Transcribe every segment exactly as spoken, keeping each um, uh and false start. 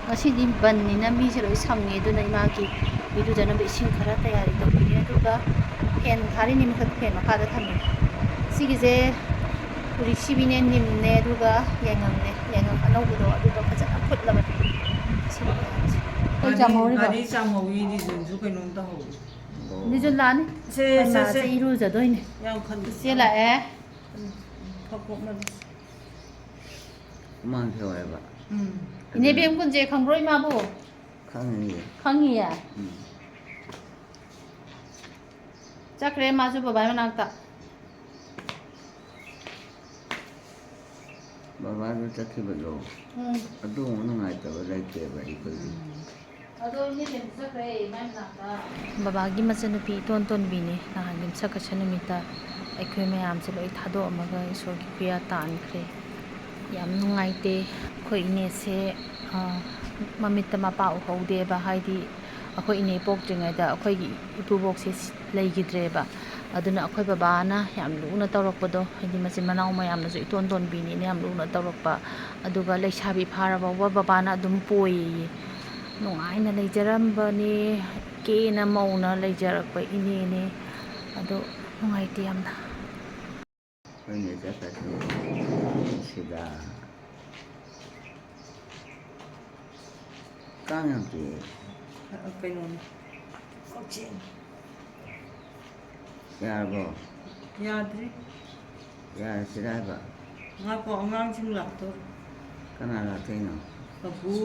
ꯉꯁꯤꯗꯤ ꯕꯟꯅꯤꯅ ꯃꯤꯁꯦ ꯂꯣꯏ ꯁꯪꯉꯦ, ꯑꯗꯨꯅ ꯏꯃꯥꯒꯤ ꯏꯔꯨꯖꯅꯕ ꯏꯁꯤꯡ ꯈꯔ ꯇꯌꯥꯔꯤ ꯇꯧꯕꯤꯔꯦ꯫ ꯑꯗꯨꯒ ꯐꯦꯟ ꯊꯥꯔꯤꯅꯤ ꯃꯊꯛ, ꯐꯦꯟ ꯃꯈꯥꯗ ꯊꯝꯃꯤ꯫ ꯁꯤꯒꯤꯁꯦ ꯎꯔꯤꯛꯁꯤꯕꯤꯅꯦ, ꯅꯤꯝꯅꯦ, ꯑꯗꯨꯒ ꯌꯥꯏꯉꯪꯅꯦ꯫ ꯌꯥꯏꯉꯪ ꯑꯅꯧꯕꯗꯣ ꯑꯗꯨꯒ ꯐꯖꯅ ꯐꯨꯠꯂꯕꯅꯤ꯫ ꯁꯤꯒꯤ ꯃꯌꯥꯝꯁꯦ꯫ ꯑꯩꯈꯣꯏ ꯆꯥꯝꯍꯧꯔꯤꯕ꯫ ꯉꯥꯔꯤ ꯆꯥꯝꯍꯧꯋꯤ, ꯔꯤꯖꯨꯟꯁꯨ ꯀꯩꯅꯣꯝ ꯇꯧꯍꯧꯋꯤ꯫ ꯔꯤꯖꯨꯟ ꯂꯥꯛꯑꯅꯤ꯫ ꯁꯦ, ꯑꯩꯈꯣꯏ ꯁꯦ, ꯃꯥꯁꯦ ꯁꯦ꯫ ꯏꯔꯨꯖꯗꯣꯏꯅꯦ꯫ ꯌꯥꯝ ꯈꯟ-, ꯏꯆꯦ ꯂꯥꯛꯑꯦ꯫ ꯎꯝ, ꯐꯀꯣꯛꯅꯕꯤ꯫ ꯍꯨꯃꯥꯡ ꯁꯧꯋꯦꯕ꯫ ꯎꯝ꯫ ꯏꯅꯦ ꯕꯦꯝꯀꯨꯟꯁꯦ ꯈꯪꯕ꯭ꯔꯣ ꯏꯃꯥꯕꯨ? ꯈꯪꯉꯤꯌꯦ꯫ ꯈꯪꯉꯤꯌꯦ? ꯎꯝ꯫ ꯆꯠꯈ꯭ꯔꯦ ꯃꯥꯁꯨ ꯕꯕꯥꯒꯤ ꯃꯅꯥꯛꯇ꯫ ꯕꯕꯥꯗꯣ ꯆꯠꯈꯤꯕꯗꯣ ꯎꯝ꯫ ꯑꯗꯨꯒꯨꯝꯕ ꯅꯨꯡꯉꯥꯏꯇꯕ ꯂꯩꯇꯦꯕ ꯑꯩꯈꯣꯏꯒꯤ꯫ ꯎꯝ꯫ ꯑꯗꯣ ꯏꯅꯦ ꯕꯦꯝꯁꯨ ꯆꯠꯈ꯭ꯔꯦ ꯃꯥꯏ ꯃꯅꯥꯛꯇ꯫ ꯕꯕꯥꯒꯤ ꯃꯆꯟꯅꯨꯄꯤ ꯏꯇꯣꯟ ꯇꯣꯟꯕꯤꯅꯦ꯫ ꯅꯍꯥꯟ ꯌꯨꯝꯁꯀꯩꯁ ꯅꯨꯃꯤꯠꯇ ꯑꯩꯈꯣꯏ ꯃꯌꯥꯝꯁꯦ ꯂꯣꯏ ꯊꯥꯗꯣꯛꯑꯝꯃꯒ ꯏꯁꯣꯔꯒꯤ ꯈꯨꯌꯥ ꯇꯥꯟꯈ꯭ꯔꯦ꯫ ꯌꯥꯝ ꯅꯨꯡꯉꯥꯏꯇꯦ꯫ ꯑꯩꯈꯣꯏ ꯏꯅꯦꯁꯦ, ꯑ, ꯃꯃꯤꯠꯇ ꯃꯄꯥ ꯎꯍꯧꯗꯦꯕ꯫ ꯍꯥꯏꯗꯤ ꯑꯩꯈꯣꯏ ꯏꯅꯦ ꯄꯣꯛꯇ꯭ꯔꯤꯉꯩꯗ ꯑꯩꯈꯣꯏꯒꯤ ꯏꯀꯨꯕꯣꯛꯁꯦ ꯁꯤ-, ꯂꯩꯈꯤꯗ꯭ꯔꯦꯕ꯫ ꯑꯗꯨꯅ ꯑꯩꯈꯣꯏ ꯕꯕꯥꯅ ꯌꯥꯝ ꯂꯨꯅ ꯇꯧꯔꯛꯄꯗꯣ, ꯍꯥꯏꯗꯤ ꯃꯆꯤꯟ ꯃꯅꯥꯎ ꯃꯌꯥꯝꯅꯁꯨ ꯏꯇꯣꯟ ꯇꯣꯟꯕꯤꯅꯤꯅ ꯌꯥꯝ ꯂꯨꯅ ꯇꯧꯔꯛꯄ꯫ ꯑꯗꯨꯒ ꯂꯩꯁꯥꯕꯤ ꯐꯥꯔ ꯐꯥꯎꯕ ꯕꯕꯥꯅ ꯑꯗꯨꯝ ꯄꯣꯏꯌꯦꯌꯦ꯫ ꯅꯨꯡꯉꯥꯏꯅ ꯂꯩꯖꯔꯝꯕꯅꯤ, ꯀꯦꯅ ꯃꯧꯅ ꯂꯩꯖꯔꯛꯄ ꯏꯅꯦꯅꯦ꯫ ꯑꯗꯣ ꯅꯨꯡꯉꯥꯏꯇꯦ ꯌꯥꯝꯅ꯫ ꯍꯣꯏꯅꯦ, ꯆꯠꯈ꯭ꯔꯁꯅꯨ꯫ ꯁꯤꯗ꯫ ꯀꯥꯡ ꯌꯥꯝ ꯆꯤꯛꯑꯦ꯫ ꯑ, ꯀꯩꯅꯣꯅꯦ꯫ ꯀꯛꯆꯦꯡ꯫ ꯌꯥꯔꯕꯣ? ꯌꯥꯗ꯭ꯔꯤ꯫ ꯌꯥꯔꯁꯤꯔꯥ ꯍꯥꯏꯕ? ꯉꯥꯏꯈꯣ, ꯑꯉꯥꯡꯁꯤꯡ ꯂꯥꯛꯇꯣꯔꯦ꯫ ꯀꯅꯥ ꯂꯥꯛꯇꯣꯏꯅꯣ? ꯀꯀꯨ,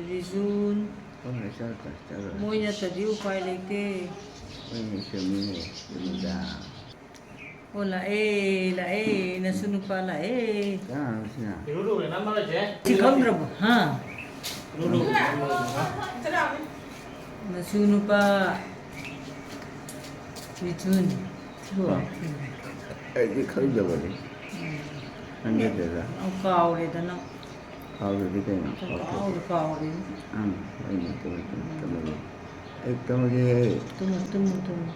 ꯔꯤꯖꯨꯟ꯫ ꯍꯣꯏ, ꯍꯣꯏ, ꯆꯠꯂꯣ, ꯆꯠꯂꯣ, ꯆꯠꯂꯣ꯫ ꯃꯣꯏ ꯅꯠꯇ꯭ꯔꯗꯤ ꯎꯄꯥꯏ ꯂꯩꯇꯦ꯫ ꯍꯣꯏꯅꯦ, ꯆꯨꯝꯃꯤꯅꯦ, ꯆꯨꯝꯃꯤꯗ꯫ ꯎꯝ꯫ ꯑꯣ, ꯂꯥꯛꯑꯦ, ꯂꯥꯛꯑꯦ, ꯅꯁꯨ ꯅꯨꯄꯥ ꯂꯥꯛꯑꯦ꯫ ꯀꯅꯥꯅꯣ ꯁꯤꯅ? ꯁꯤ ꯈꯪꯗ꯭ꯔꯕꯣ? ꯍꯥ? ꯅꯁꯨ ꯅꯨꯄꯥ ꯃꯤꯊꯨꯟ꯫ ꯁꯤꯕꯣ? ꯎꯝ꯫ ꯑꯩꯗꯤ ꯈꯪꯗꯕꯅꯤ꯫ ꯎꯝ꯫ ꯈꯪꯖꯗꯦꯗ꯫ ꯌꯥꯝ ꯀꯥꯎꯔꯦꯗ ꯅꯪ꯫ ꯀꯥꯎꯗ꯭ꯔꯗꯤ ꯀꯩꯅꯣ? ꯄꯨꯡꯀꯥꯎꯗ ꯀꯥꯎꯔꯦ꯫ ꯑꯪ, ꯍꯣꯏꯅꯦ, ꯇꯨꯝꯃꯦ, ꯇꯨꯝꯃꯦ, ꯇꯨꯝꯃꯒꯦ꯫ ꯑꯩ ꯇꯨꯝꯃꯒꯦꯍꯦ꯫ ꯇꯨꯝꯃꯣ, ꯇꯨꯝꯃꯣ, ꯇꯨꯝꯃꯣ꯫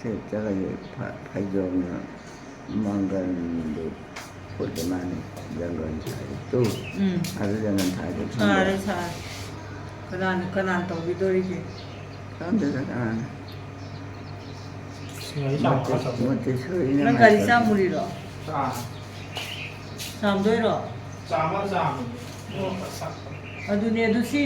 ꯁꯦ ꯆꯠꯂꯒꯦ, ꯐ-, ꯐꯩꯖꯣꯝꯅ ꯃꯪꯒꯟꯗꯨ ꯐꯨꯠꯂꯤ ꯃꯥꯅꯤ꯫ ꯖꯪꯒꯜ ꯁꯥꯏꯗꯣ꯫ ꯎꯝ꯫ ꯑꯗꯨ ꯖꯪꯒꯜ ꯁꯥꯏꯗꯣ ꯈꯪꯕ꯭ꯔꯥ? ꯁꯥꯔꯦ, ꯁꯥꯔꯦ꯫ ꯀꯅꯥꯅ, ꯀꯅꯥꯅ ꯇꯧꯕꯤꯗꯣꯔꯤꯒꯦ? ꯈꯪꯗꯦꯗ ꯀꯅꯥꯅ꯫ ꯃꯣꯟꯇꯦ-, ꯃꯣꯟꯇꯦꯁꯣꯔꯤꯅ ꯅꯪ ꯒꯥꯔꯤ ꯃꯥꯁꯇꯔ ꯆꯥꯝꯃꯨꯔꯤꯔꯣ? ꯆꯥꯝ-, ꯆꯥꯝꯗꯣꯏꯔꯣ? ꯆꯥꯝꯃ ꯆꯥꯝꯃꯤ꯫ ꯑꯣ꯫ ꯑꯗꯨꯅꯦ, ꯑꯗꯨ ꯁꯤ,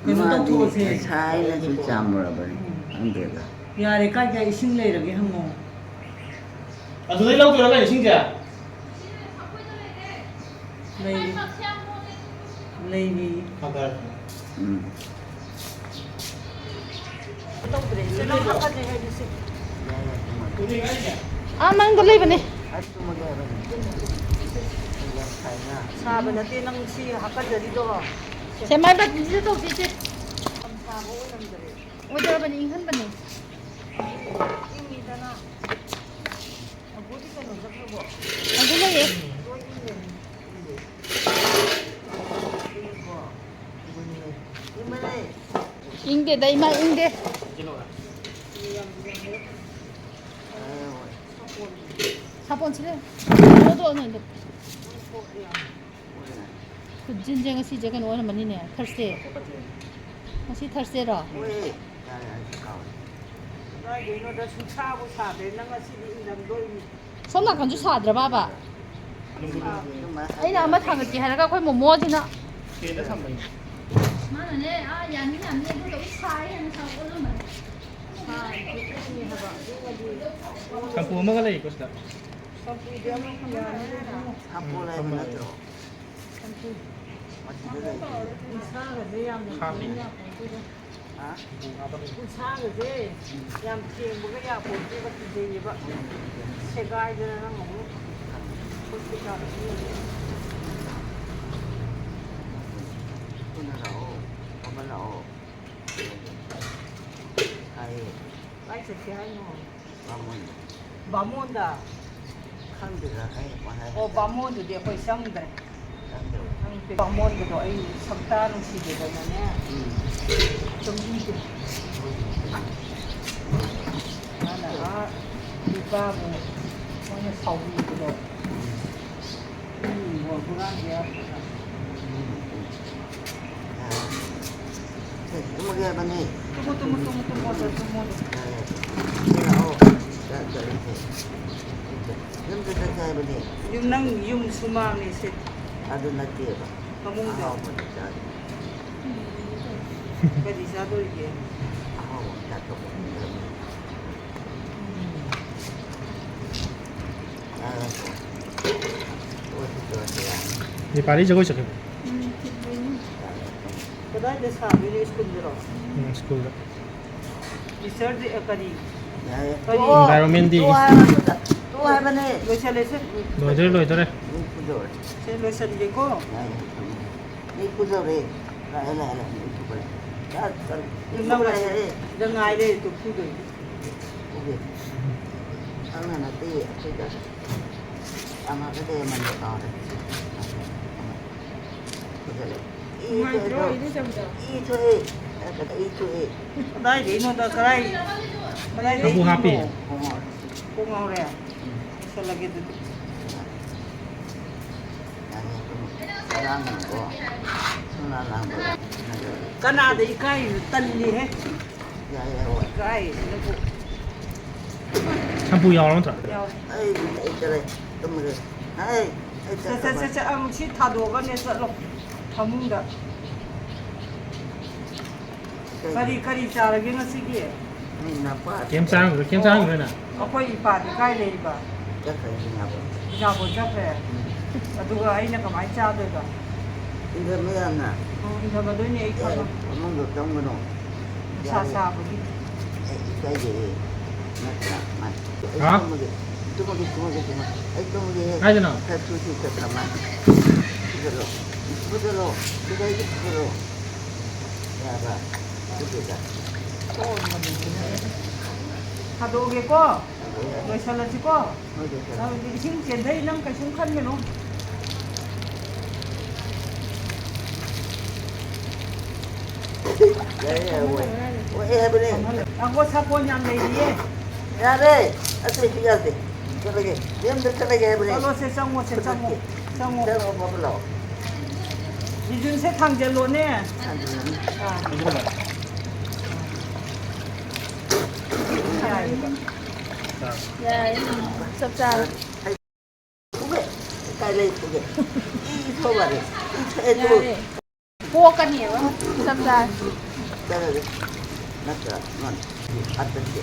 ꯀꯩꯅꯣ ꯃꯥꯗꯤ ꯇꯧꯊꯣꯛꯑꯁꯦ꯫ ꯉꯁꯥꯏꯅꯁꯨ ꯆꯥꯝꯃꯨꯔꯕꯅꯤ꯫ ꯎꯝ꯫ ꯈꯪꯗꯦꯗ꯫ ꯌꯥꯔꯦ, ꯀꯥꯏ ꯀꯥꯏ ꯏꯁꯤꯡ ꯂꯩꯔꯒꯦ ꯍꯪꯉꯣ꯫ ꯑꯗꯨꯗꯩ ꯂꯧꯗꯣꯏꯔꯣ ꯀꯩꯅꯣ ꯏꯁꯤꯡꯁꯦ? ꯂꯩꯔꯤ꯫ ꯂꯩꯔꯤ꯫ ꯎꯝ꯫ ꯇꯧꯗ꯭ꯔꯦ꯫ ꯁꯤ ꯅꯪ ꯍꯥꯞꯀꯠꯂꯦ ꯍꯥꯏꯕꯁꯦ꯫ ꯑꯥ, ꯃꯅꯨꯡꯗ ꯂꯩꯕꯅꯦ꯫ ꯁꯥꯕ ꯅꯠꯇꯦ ꯅꯪ ꯁꯤ ꯍꯥꯞꯀꯠꯆꯔꯤꯗꯣ꯫ ꯁꯦ, ꯃꯥꯏ ꯕꯥꯇꯤꯟꯁꯤꯗ ꯇꯧꯁꯤ, ꯏꯆꯦ꯫ ꯌꯥꯝ ꯁꯥꯕ ꯑꯣꯏꯔꯝꯗ꯭ꯔꯦ꯫ ꯑꯣꯏꯗ꯭ꯔꯕꯅꯤ, ꯏꯪꯍꯟꯕꯅꯤ꯫ ꯏꯪꯉꯤꯗꯅ꯫ ꯑꯕꯣꯗꯤ ꯀꯩꯅꯣ ꯆꯠꯈ꯭ꯔꯕꯣ? ꯑꯗꯨ ꯂꯩꯌꯦ꯫ ꯂꯣꯏ ꯏꯪꯉꯦ꯫ ꯏꯪꯉꯦꯀꯣ? ꯏꯪꯕꯅꯦ꯫ ꯏꯪꯗꯦꯗ, ꯏꯃꯥ, ꯏꯪꯗꯦ꯫ ꯁꯥꯄꯣꯟꯁꯤꯗ ꯂꯧꯊꯣꯛꯑꯣ ꯅꯪꯗꯣ꯫ ꯈꯨꯖꯤꯟꯁꯦ ꯉꯁꯤꯁꯦ ꯀꯩꯅꯣ ꯑꯣꯏꯔꯝꯃꯅꯤꯅꯦ, ꯊꯔꯁꯗꯦ꯫ ꯉꯁꯤ ꯊꯔꯁꯗꯦꯔꯣ? ꯀꯗꯥꯏꯗꯩꯅꯣꯗ ꯁꯨꯡꯁꯥꯕꯨ ꯁꯥꯗ꯭ꯔꯦ꯫ ꯅꯪ ꯉꯁꯤꯗꯤ ꯏꯪꯂꯝꯗꯣꯏꯅꯤ꯫ ꯁꯣꯝ ꯅꯥꯀꯟꯁꯨ ꯁꯥꯗ꯭ꯔꯕꯕ? ꯑꯩꯅ ꯑꯃ ꯊꯥꯡꯒꯠꯀꯦ ꯍꯥꯏꯔꯒ ꯑꯩꯈꯣꯏ ꯃꯣꯃꯣꯁꯤꯅ꯫ ꯃꯥꯅꯅꯦ, ꯑꯥ, ꯌꯥꯅꯤ ꯌꯥꯅꯤ ꯑꯗꯨ ꯂꯣꯏ ꯁꯥꯏ ꯍꯥꯏꯅ ꯁꯥꯕ ꯑꯣꯜꯂꯝꯃꯅꯤ꯫ ꯁꯝꯄꯨ ꯑꯃꯒ ꯂꯩꯀꯣ ꯁꯤꯗ꯫ ꯁꯝꯄꯨꯗꯤ ꯑꯃ ꯌꯥꯅꯤ꯫ ꯁꯝꯄꯨ ꯂꯩꯕ ꯅꯠꯇ꯭ꯔꯣ? ꯃꯁꯤꯗ ꯂꯩ꯫ ꯎꯟꯁꯥꯒꯁꯦ ꯌꯥꯝꯅ ꯍꯥꯞꯄꯤ꯫ ꯊꯦꯡ ꯌꯥꯄꯣꯟꯇꯦꯗ꯫ ꯍꯥ? ꯎꯟꯁꯥꯒꯁꯦ ꯌꯥꯝ ꯊꯦꯡꯕꯒ ꯌꯥꯄꯣꯟꯇꯦꯕ, ꯀꯤꯖꯩꯌꯦꯕ꯫ ꯁꯦꯒꯥꯏꯗꯅ ꯅꯪ ꯑꯃꯨꯛ ꯍꯣꯁꯄꯤꯇꯥꯜꯗ ꯄꯨꯔꯅꯤ꯫ ꯊꯨꯅ ꯂꯥꯛꯑꯣ, ꯐꯕ ꯂꯥꯛꯑꯣ꯫ ꯍꯥꯏꯌꯦ꯫ ꯀꯥꯏ ꯆꯠꯀꯦ ꯍꯥꯏꯅꯣ? ꯕꯥꯃꯣꯟꯗ꯫ ꯕꯥꯃꯣꯟꯗ? ꯈꯪꯗꯦꯗ, ꯑꯩ ꯄꯪꯍꯥꯏ ꯑꯣ, ꯍꯥꯏꯖꯜꯂꯦ꯫ ꯕꯥꯃꯣꯟꯗꯨꯗꯤ ꯑꯩꯈꯣꯏ ꯆꯪꯗ꯭ꯔꯦ꯫ ꯆꯪꯗ꯭ꯔꯦ꯫ ꯈꯪꯗꯦ꯫ ꯕꯥꯃꯣꯟꯗꯨꯗꯣ ꯑꯩ ꯁꯛꯇꯥ ꯅꯨꯡꯁꯤꯗꯦꯗꯅꯅꯦ꯫ ꯎꯝ꯫ ꯆꯪꯕꯤꯗꯦ꯫ ꯃꯥꯅ ꯑꯥ ꯏꯄꯥꯕꯨ ꯃꯣꯏꯅ ꯁꯥꯎꯕꯤꯕꯗꯣ꯫ ꯎꯝ꯫ ꯃꯤ ꯍꯨꯔꯥꯟꯕ ꯌꯥꯗ꯭ꯔꯣ? ꯎꯝ, ꯎꯝ꯫ ꯑꯥ꯫ ꯁꯦ, ꯇꯨꯝꯃꯒꯦ ꯍꯥꯏꯕꯅꯤ꯫ ꯇꯨꯝꯃꯣ, ꯇꯨꯝꯃꯣ, ꯇꯨꯝꯃꯣ, ꯇꯨꯝꯃꯣ, ꯑꯗ ꯇꯨꯝꯃꯣ ꯑꯗꯨꯝ꯫ ꯑꯥ, ꯁꯤ ꯂꯥꯛꯑꯣ꯫ ꯆꯥꯛ ꯆꯥꯔꯁꯦ꯫ ꯌꯨꯝꯗ ꯆꯠꯁꯦ ꯍꯥꯏꯕꯅꯤ꯫ ꯌꯨꯝ, ꯅꯪ ꯌꯨꯝ ꯁꯨꯃꯥꯡꯅꯤ ꯁꯦ꯫ ꯑꯗꯨ ꯅꯠꯇꯦꯕ꯫ ꯐꯃꯨꯡꯗꯣ꯫ ꯑꯍꯥꯎꯕꯗ ꯆꯥꯁꯦ꯫ ꯀꯔꯤ ꯆꯥꯗꯣꯔꯤꯒꯦ? ꯑꯍꯥꯎꯕ ꯑꯃ ꯆꯥꯊꯣꯛꯄ ꯐꯪꯗ꯭ꯔꯕꯅꯤ꯫ ꯅꯦꯄꯥꯂꯤ ꯖꯒꯣꯏ ꯆꯠꯈꯤꯕ꯫ ꯎꯝ, ꯆꯠꯈꯤꯕꯅꯤ꯫ ꯀꯗꯥꯏꯗ ꯁꯥꯗꯣꯏꯅꯣ? ꯁ꯭ꯀꯨꯜꯗꯔꯣ? ꯎꯝ, ꯁ꯭ꯀꯨꯜꯗ꯫ ꯇꯤꯆꯔꯗꯤ, ꯑ, ꯀꯔꯤ? ꯌꯥꯔꯦ꯫ ꯀꯔꯤ? ꯇꯣꯛꯑꯣ꯫ Environment day꯫ ꯇꯣꯛꯑꯣ ꯍꯥꯏꯕ ꯅꯠꯇ꯭ꯔꯣ? ꯇꯣꯛꯑꯣ ꯍꯥꯏꯕꯅꯦ꯫ ꯂꯣꯏꯁꯜꯂꯦ, ꯁꯦ꯫ ꯂꯣꯏꯗꯣꯔꯦ, ꯂꯣꯏꯗꯣꯔꯦ꯫ ꯃꯤ ꯐꯨꯗꯧꯔꯦ꯫ ꯁꯦ, ꯂꯣꯏꯁꯜꯂꯒꯦꯀꯣ꯫ ꯌꯥꯔꯦ, ꯊꯝꯃꯦ꯫ ꯃꯤ ꯐꯨꯗꯧꯔꯦ꯫ ꯂꯥꯛꯑꯦ, ꯂꯥꯛꯑꯦ, ꯂꯥꯛꯑꯦ, ꯃꯤ ꯐꯨꯗꯧꯔꯦ꯫ ꯆꯠ, ꯆꯠ꯫ ꯃꯤ ꯅꯪ ꯐꯨꯗꯧꯔꯦ, ꯂꯣꯏꯁꯜꯂꯦ꯫ ꯍꯦ꯫ ꯁꯤꯗ ꯉꯥꯏ ꯂꯩꯔꯦ, ꯇꯨ ꯐꯨꯗꯣꯏꯅꯤ꯫ ꯐꯨꯒꯦ꯫ ꯅꯪꯅ ꯅꯠꯇꯦ, ꯑꯩꯈꯣꯏꯗ꯫ ꯌꯥꯝꯃꯒꯗꯤ ꯃꯟꯗ ꯀꯥꯎꯔꯦ꯫ ꯐꯨꯖꯜꯂꯦ꯫ ꯏ ꯅꯨꯡꯉꯥꯏꯇ꯭ꯔꯣ ꯊꯣꯛꯑꯦ꯫ ꯏꯔꯨꯖꯕꯗꯣ? ꯏ ꯊꯣꯛꯑꯦ꯫ ꯏ ꯊꯣꯛꯑꯦ꯫ ꯀꯗꯥꯏꯗꯩꯅꯣꯗ, ꯀꯗꯥꯏ, ꯀꯗꯥꯏꯗꯩ ꯁꯝꯄꯨ ꯍꯥꯞꯄꯤ? ꯏꯅꯣ? ꯈꯣꯡ ꯉꯥꯎꯔꯦ꯫ ꯎꯝ꯫ ꯂꯣꯏꯁꯜꯂꯒꯦ ꯑꯗꯨꯗꯤ꯫ ꯌꯥꯅꯤ, ꯑꯗꯨꯝ ꯂꯥꯡꯒꯅꯨꯀꯣ꯫ ꯁꯨꯝ ꯂꯥꯡ ꯂꯥꯡꯕ꯫ ꯀꯅꯥꯗ ꯏꯀꯥꯏꯔꯤꯅꯣ? ꯇꯜꯂꯤꯍꯦ꯫ ꯌꯥꯏ, ꯌꯥꯏ, ꯍꯣꯏ꯫ ꯏꯀꯥꯏꯔꯤꯁꯤꯅꯕꯨ꯫ ꯁꯝꯄꯨ ꯌꯥꯎꯔ ꯅꯠꯇ꯭ꯔꯣ? ꯌꯥꯎꯔꯦ꯫ ꯑꯩ ꯂꯩꯇꯔꯦ꯫ ꯇꯨꯝꯃꯒꯦ꯫ ꯍꯥꯏ, ꯑꯩ ꯁꯦ, ꯁꯦ, ꯆꯠꯈ꯭ꯔꯕꯅꯤ꯫ ꯁꯦ, ꯁꯦ, ꯑꯪ, ꯁꯤ ꯊꯥꯗꯣꯛꯑꯒꯅꯦ ꯆꯠꯂꯣ꯫ ꯐꯃꯨꯡꯗ꯫ ꯀꯩ? ꯀꯔꯤ, ꯀꯔꯤ ꯆꯥꯔꯒꯦ ꯉꯁꯤꯒꯤ? ꯃꯤ ꯅꯄꯥ ꯀꯩꯝ ꯆꯥꯔꯝꯈꯤꯔꯣꯏ, ꯀꯩꯝ ꯆꯥꯔꯝꯈꯤꯔꯣꯏ ꯅꯪ? ꯑꯩꯈꯣꯏ ꯏꯄꯥꯗꯤ ꯀꯥꯏ ꯂꯩꯔꯤꯕ? ꯆꯠꯈ꯭ꯔꯦ ꯁꯤꯡꯖꯥꯄꯨꯔ꯫ ꯁꯤꯡꯖꯥꯄꯨꯔ ꯆꯠꯈ꯭ꯔꯦ? ꯎꯝ꯫ ꯑꯗꯨꯒ ꯑꯩꯅ ꯀꯃꯥꯏꯅ ꯆꯥꯗꯣꯏꯕ? ꯏꯟꯊꯕ ꯌꯥꯝꯅ꯫ ꯑꯣ, ꯏꯟꯊꯕꯗꯣꯏꯅꯦ ꯑꯩ ꯑꯦ, ꯈꯪꯉꯦ꯫ ꯐꯃꯨꯡꯗ ꯆꯪꯒꯅꯨ꯫ ꯅꯨꯡꯁꯥ ꯌꯥꯔꯦ꯫ ꯁꯥꯕꯒꯤ꯫ ꯑꯦ, ꯏꯀꯥꯏꯖꯩꯌꯦ꯫ ꯅꯠꯇ꯭ꯔꯥ? ꯃꯥ-, ꯑꯩ ꯍꯥ? ꯇꯨꯝꯃꯒꯦ꯫ ꯇꯨꯝꯃꯒꯦ, ꯇꯨꯝꯃꯒꯦ, ꯇꯨꯝꯃꯒꯦ꯫ ꯑꯩ ꯇꯨꯝꯃꯒꯦ꯫ ꯀꯥꯏꯗꯅꯣ? ꯈꯔ ꯊꯨ ꯊꯨ ꯆꯠꯈ꯭ꯔ ꯃꯥꯜꯂꯦ꯫ ꯐꯨꯖꯜꯂꯣ꯫ ꯐꯨꯖꯜꯂꯣ꯫ ꯁꯤꯗꯩꯗ ꯐꯨꯖꯜꯂꯣ꯫ ꯌꯥꯕ? ꯐꯨꯖꯜꯂꯣ꯫ ꯊꯥꯗꯣꯛꯑꯒꯦꯀꯣ꯫ ꯂꯣꯏꯁꯜꯂꯁꯤꯀꯣ꯫ ꯍꯣꯏ, ꯂꯣꯏꯁꯜꯂꯣ꯫ ꯏꯁꯤꯡ ꯆꯦꯟꯊꯩ, ꯅꯪ ꯀꯩꯁꯨꯝ ꯈꯟꯒꯅꯨ꯫ ꯌꯥꯔꯦ, ꯌꯥꯔꯦ, ꯑꯣꯏ꯫ ꯑꯣꯏ ꯍꯥꯏꯕꯅꯦ꯫ ꯑꯉꯣ ꯁꯥꯄꯣꯟ ꯌꯥꯝ ꯂꯩꯔꯤꯌꯦ꯫ ꯌꯥꯔꯦ, ꯑꯇꯩꯗꯤ ꯌꯥꯗꯦ꯫ ꯆꯠꯂꯒꯦ꯫ ꯌꯨꯝꯗ ꯆꯠꯂꯒꯦ ꯍꯥꯏꯕꯅꯦ꯫ ꯆꯠꯂꯣꯁꯦ, ꯆꯪꯉꯣꯁꯦ, ꯆꯪꯉꯣ꯫ ꯈꯨꯗꯛꯀꯤ꯫ ꯆꯪꯉꯣ꯫ ꯆꯪꯉꯣ, ꯕꯕꯂꯣ꯫ ꯕꯤꯖꯨꯟꯁꯦ ꯊꯥꯡꯖꯜꯂꯣꯅꯦ꯫ ꯊꯥꯡꯖꯜꯂꯣꯅꯦ꯫ ꯑꯥ꯫ ꯌꯥꯏꯌꯦ꯫ ꯌꯥꯏꯌꯦ꯫ ꯆꯞ ꯆꯥꯔꯦ꯫ ꯐꯨꯒꯦ꯫ ꯀꯥꯏ ꯂꯩ ꯐꯨꯒꯦ? ꯏ ꯊꯣꯛꯂꯔꯦ꯫ ꯏ ꯊꯣꯛꯑꯦ ꯇꯨ꯫ ꯌꯥꯔꯦ꯫ ꯄꯣꯛꯀꯅꯤꯕ꯫ ꯆꯞ ꯆꯥꯔꯦ꯫ ꯆꯠꯂꯒꯦ꯫ ꯅꯠꯇ꯭ꯔ ꯅꯪ ꯍꯥꯠꯇꯠꯀꯦ꯫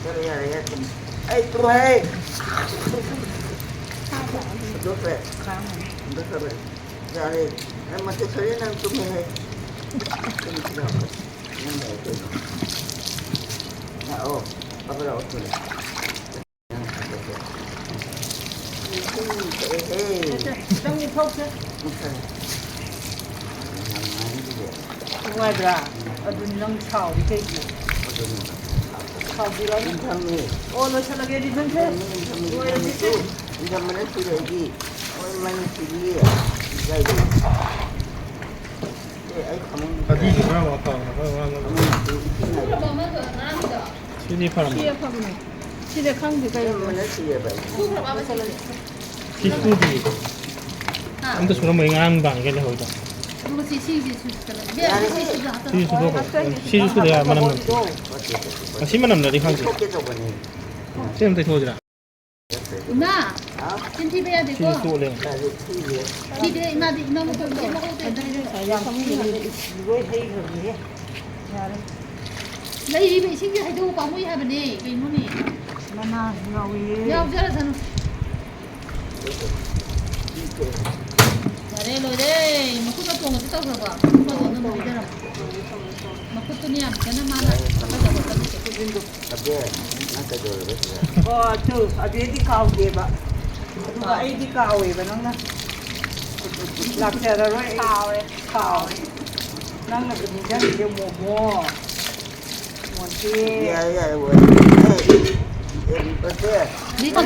ꯆꯠꯂꯣ, ꯌꯥꯔꯦ, ꯌꯥꯔꯦ, ꯊꯝꯃꯦ꯫ ꯑꯩ ꯇꯨꯝꯃꯦ꯫ ꯍꯨꯟꯗꯣꯛꯈ꯭ꯔꯦ꯫ ꯍꯨꯟꯗꯣꯛꯈ꯭ꯔꯕꯅꯦ꯫ ꯌꯥꯔꯦ꯫ ꯅꯪ ꯃꯇꯦꯛ ꯈꯔ ꯅꯪ ꯇꯨꯝꯃꯦ ꯍꯥꯏ꯫ ꯇꯨꯝꯃꯤꯁꯤ ꯂꯥꯎ꯫ ꯅꯪ ꯂꯥꯎ ꯀꯩꯅꯣ? ꯂꯥꯛꯑꯣ꯫ ꯄꯥꯕ ꯂꯥꯛꯑꯣ ꯊꯨꯅ꯫ ꯅꯪ ꯍꯥꯠꯇꯠꯀꯦ꯫ ꯎꯝ, ꯊꯣꯛꯑꯦꯍꯦ꯫ ꯁꯦ, ꯁꯦ, ꯈꯤꯇꯪꯗꯤ ꯊꯣꯛꯁꯦ꯫ ꯃꯨꯠꯈ꯭ꯔꯦ꯫ ꯌꯥꯝ ꯅꯨꯡꯉꯥꯏꯅꯦ ꯑꯗꯨꯗꯤ꯫ ꯅꯨꯡꯉꯥꯏꯕ꯭ꯔꯥ? ꯑꯗꯨꯅꯤ ꯅꯪ ꯁꯥꯎꯔꯤ ꯀꯩꯒꯤ? ꯑꯗꯨꯅꯤ꯫ ꯁꯥꯎꯕꯤꯔꯣ꯫ ꯏꯟꯊꯝꯃꯦ꯫ ꯑꯣ, ꯂꯣꯏꯁꯤꯜꯂꯒꯦ, ꯔꯤꯕꯟꯁꯦ꯫ ꯏꯟꯊꯝꯃꯦ, ꯏꯟꯊꯝꯃꯦ, ꯂꯣꯏꯔꯁꯤꯁꯦ꯫ ꯏꯟꯊꯝꯃꯦ꯫ ꯏꯟꯊꯝꯕꯅ ꯁꯤꯔꯦ ꯑꯩꯗꯤ꯫ ꯍꯣꯏ, ꯃꯩꯅ ꯁꯤꯔꯤꯌꯦ꯫ ꯏꯀꯥꯏꯗꯦ꯫ ꯑꯦ, ꯑꯩ ꯐꯃꯨꯡ ꯑꯗꯨꯒꯤ ꯈꯔ ꯋꯥ ꯇꯥꯎꯅ ꯈꯔ ꯉꯥꯡꯉꯒ꯫ ꯐꯃꯨꯡ ꯁꯤ ꯏꯁꯤꯡ ꯍꯥꯏꯕ꯫ ꯁꯤꯗꯤ ꯐꯔꯝꯃꯦ꯫ ꯁꯤ ꯑꯐꯕꯅꯦ꯫ ꯁꯤꯗꯤ ꯈꯪꯗꯦ ꯀꯩꯅꯣ꯫ ꯏꯟꯊꯝꯕꯅ ꯁꯤꯔꯦꯕ ꯑꯩꯗꯤ꯫ ꯁꯤ ꯁꯨꯗ꯭ꯔꯤ꯫ ꯍꯥ? ꯑꯝꯇ ꯁꯨꯔꯝꯃꯣꯏ, ꯉꯔꯥꯡ ꯅꯨꯡꯗꯥꯡꯒꯤ ꯂꯩꯍꯧꯔꯤꯗꯣ꯫ ꯑꯗꯨꯒ ꯁꯤ, ꯁꯤ, ꯁꯤ ꯁꯨꯗꯅ꯫ ꯏꯕꯦꯝꯃ, ꯁꯤ, ꯁꯤ ꯁꯨꯗꯅ ꯍꯥꯞꯆꯜꯂꯣ꯫ ꯁꯤꯁꯨ ꯁꯨꯗꯣꯛꯈ꯭ꯔꯣ꯫ ꯁꯤꯁꯨ ꯁꯨꯗ ꯌꯥ-, ꯃꯅꯝ ꯅꯝꯊꯤ꯫ ꯉꯁꯤ ꯃꯅꯝ ꯅꯝꯊꯤ ꯈꯪꯗꯦ꯫ ꯁꯤ ꯑꯝꯇ ꯊꯣꯛꯑꯁꯤꯔꯥ? ꯏꯃꯥ! ꯍꯥꯎ? ꯆꯤꯟ ꯊꯤꯕ ꯌꯥꯗꯦꯀꯣ꯫ ꯁꯤꯁꯨ ꯇꯣꯛꯑꯣ ꯂꯩꯔꯝꯃꯣ꯫ ꯊꯤꯗꯦ, ꯏꯃꯥꯗꯤ ꯏꯃꯥ ꯃꯇꯣꯝ ꯁꯦꯝꯕ ꯍꯧꯗꯦ꯫ ꯂꯣꯏ ꯍꯩꯈ꯭ꯔꯕꯅꯦꯍꯦ꯫ ꯌꯥꯔꯦ꯫ ꯂꯩꯔꯤꯕ ꯏꯁꯤꯡꯁꯦ ꯍꯩꯗꯣꯛꯎ ꯄꯥꯝꯃꯨꯏ ꯍꯥꯏꯕꯅꯦ꯫ ꯀꯩꯅꯣꯅꯦ? ꯃꯅꯥ ꯌꯥꯎꯏꯌꯦ꯫ ꯌꯥꯎꯖꯔꯁꯅꯨ꯫ ꯌꯥꯔꯦ, ꯂꯣꯏꯔꯦ꯫ ꯃꯈꯨꯠ ꯅꯥꯇꯣꯡꯒꯗꯤ ꯇꯧꯈ꯭ꯔꯕꯣ? ꯃꯈꯨꯠ ꯅꯥꯇꯣꯟꯗꯣ ꯑꯃꯨꯛ ꯍꯩꯗꯔꯝꯃꯣ꯫ ꯃꯈꯨꯠꯇꯨꯅꯦ ꯌꯥꯝ ꯐꯖꯅ ꯃꯥꯅ ꯍꯥꯀꯠꯆꯕ ꯆꯠꯂꯤꯁꯦ꯫ ꯑꯕꯦ, ꯅꯪ ꯀꯩꯗꯧꯔꯒꯦ ꯁꯤꯗ? ꯑꯣ, ꯑꯗꯨ ꯑꯕꯦꯗꯤ ꯀꯥꯎꯗꯦꯕ꯫ ꯑꯗꯨꯒ ꯑꯩꯗꯤ ꯀꯥꯎꯋꯦꯕ ꯅꯪꯅ꯫ ꯂꯥꯛꯆꯔꯔꯣꯏ ꯑꯩ꯫ ꯀꯥꯎꯔꯦ꯫ ꯀꯥꯎꯔꯦ꯫ ꯅꯪꯅ ꯅꯤꯡꯁꯤꯡꯉꯤꯁꯦ ꯃꯣꯃꯣ꯫ ꯃꯣꯟꯇꯦ꯫ ꯌꯥꯔꯦ, ꯌꯥꯔꯦ, ꯂꯣꯏꯔꯦ꯫ ꯑꯦ, ꯑꯦ, ꯑꯦ, ꯂꯤꯖꯨ,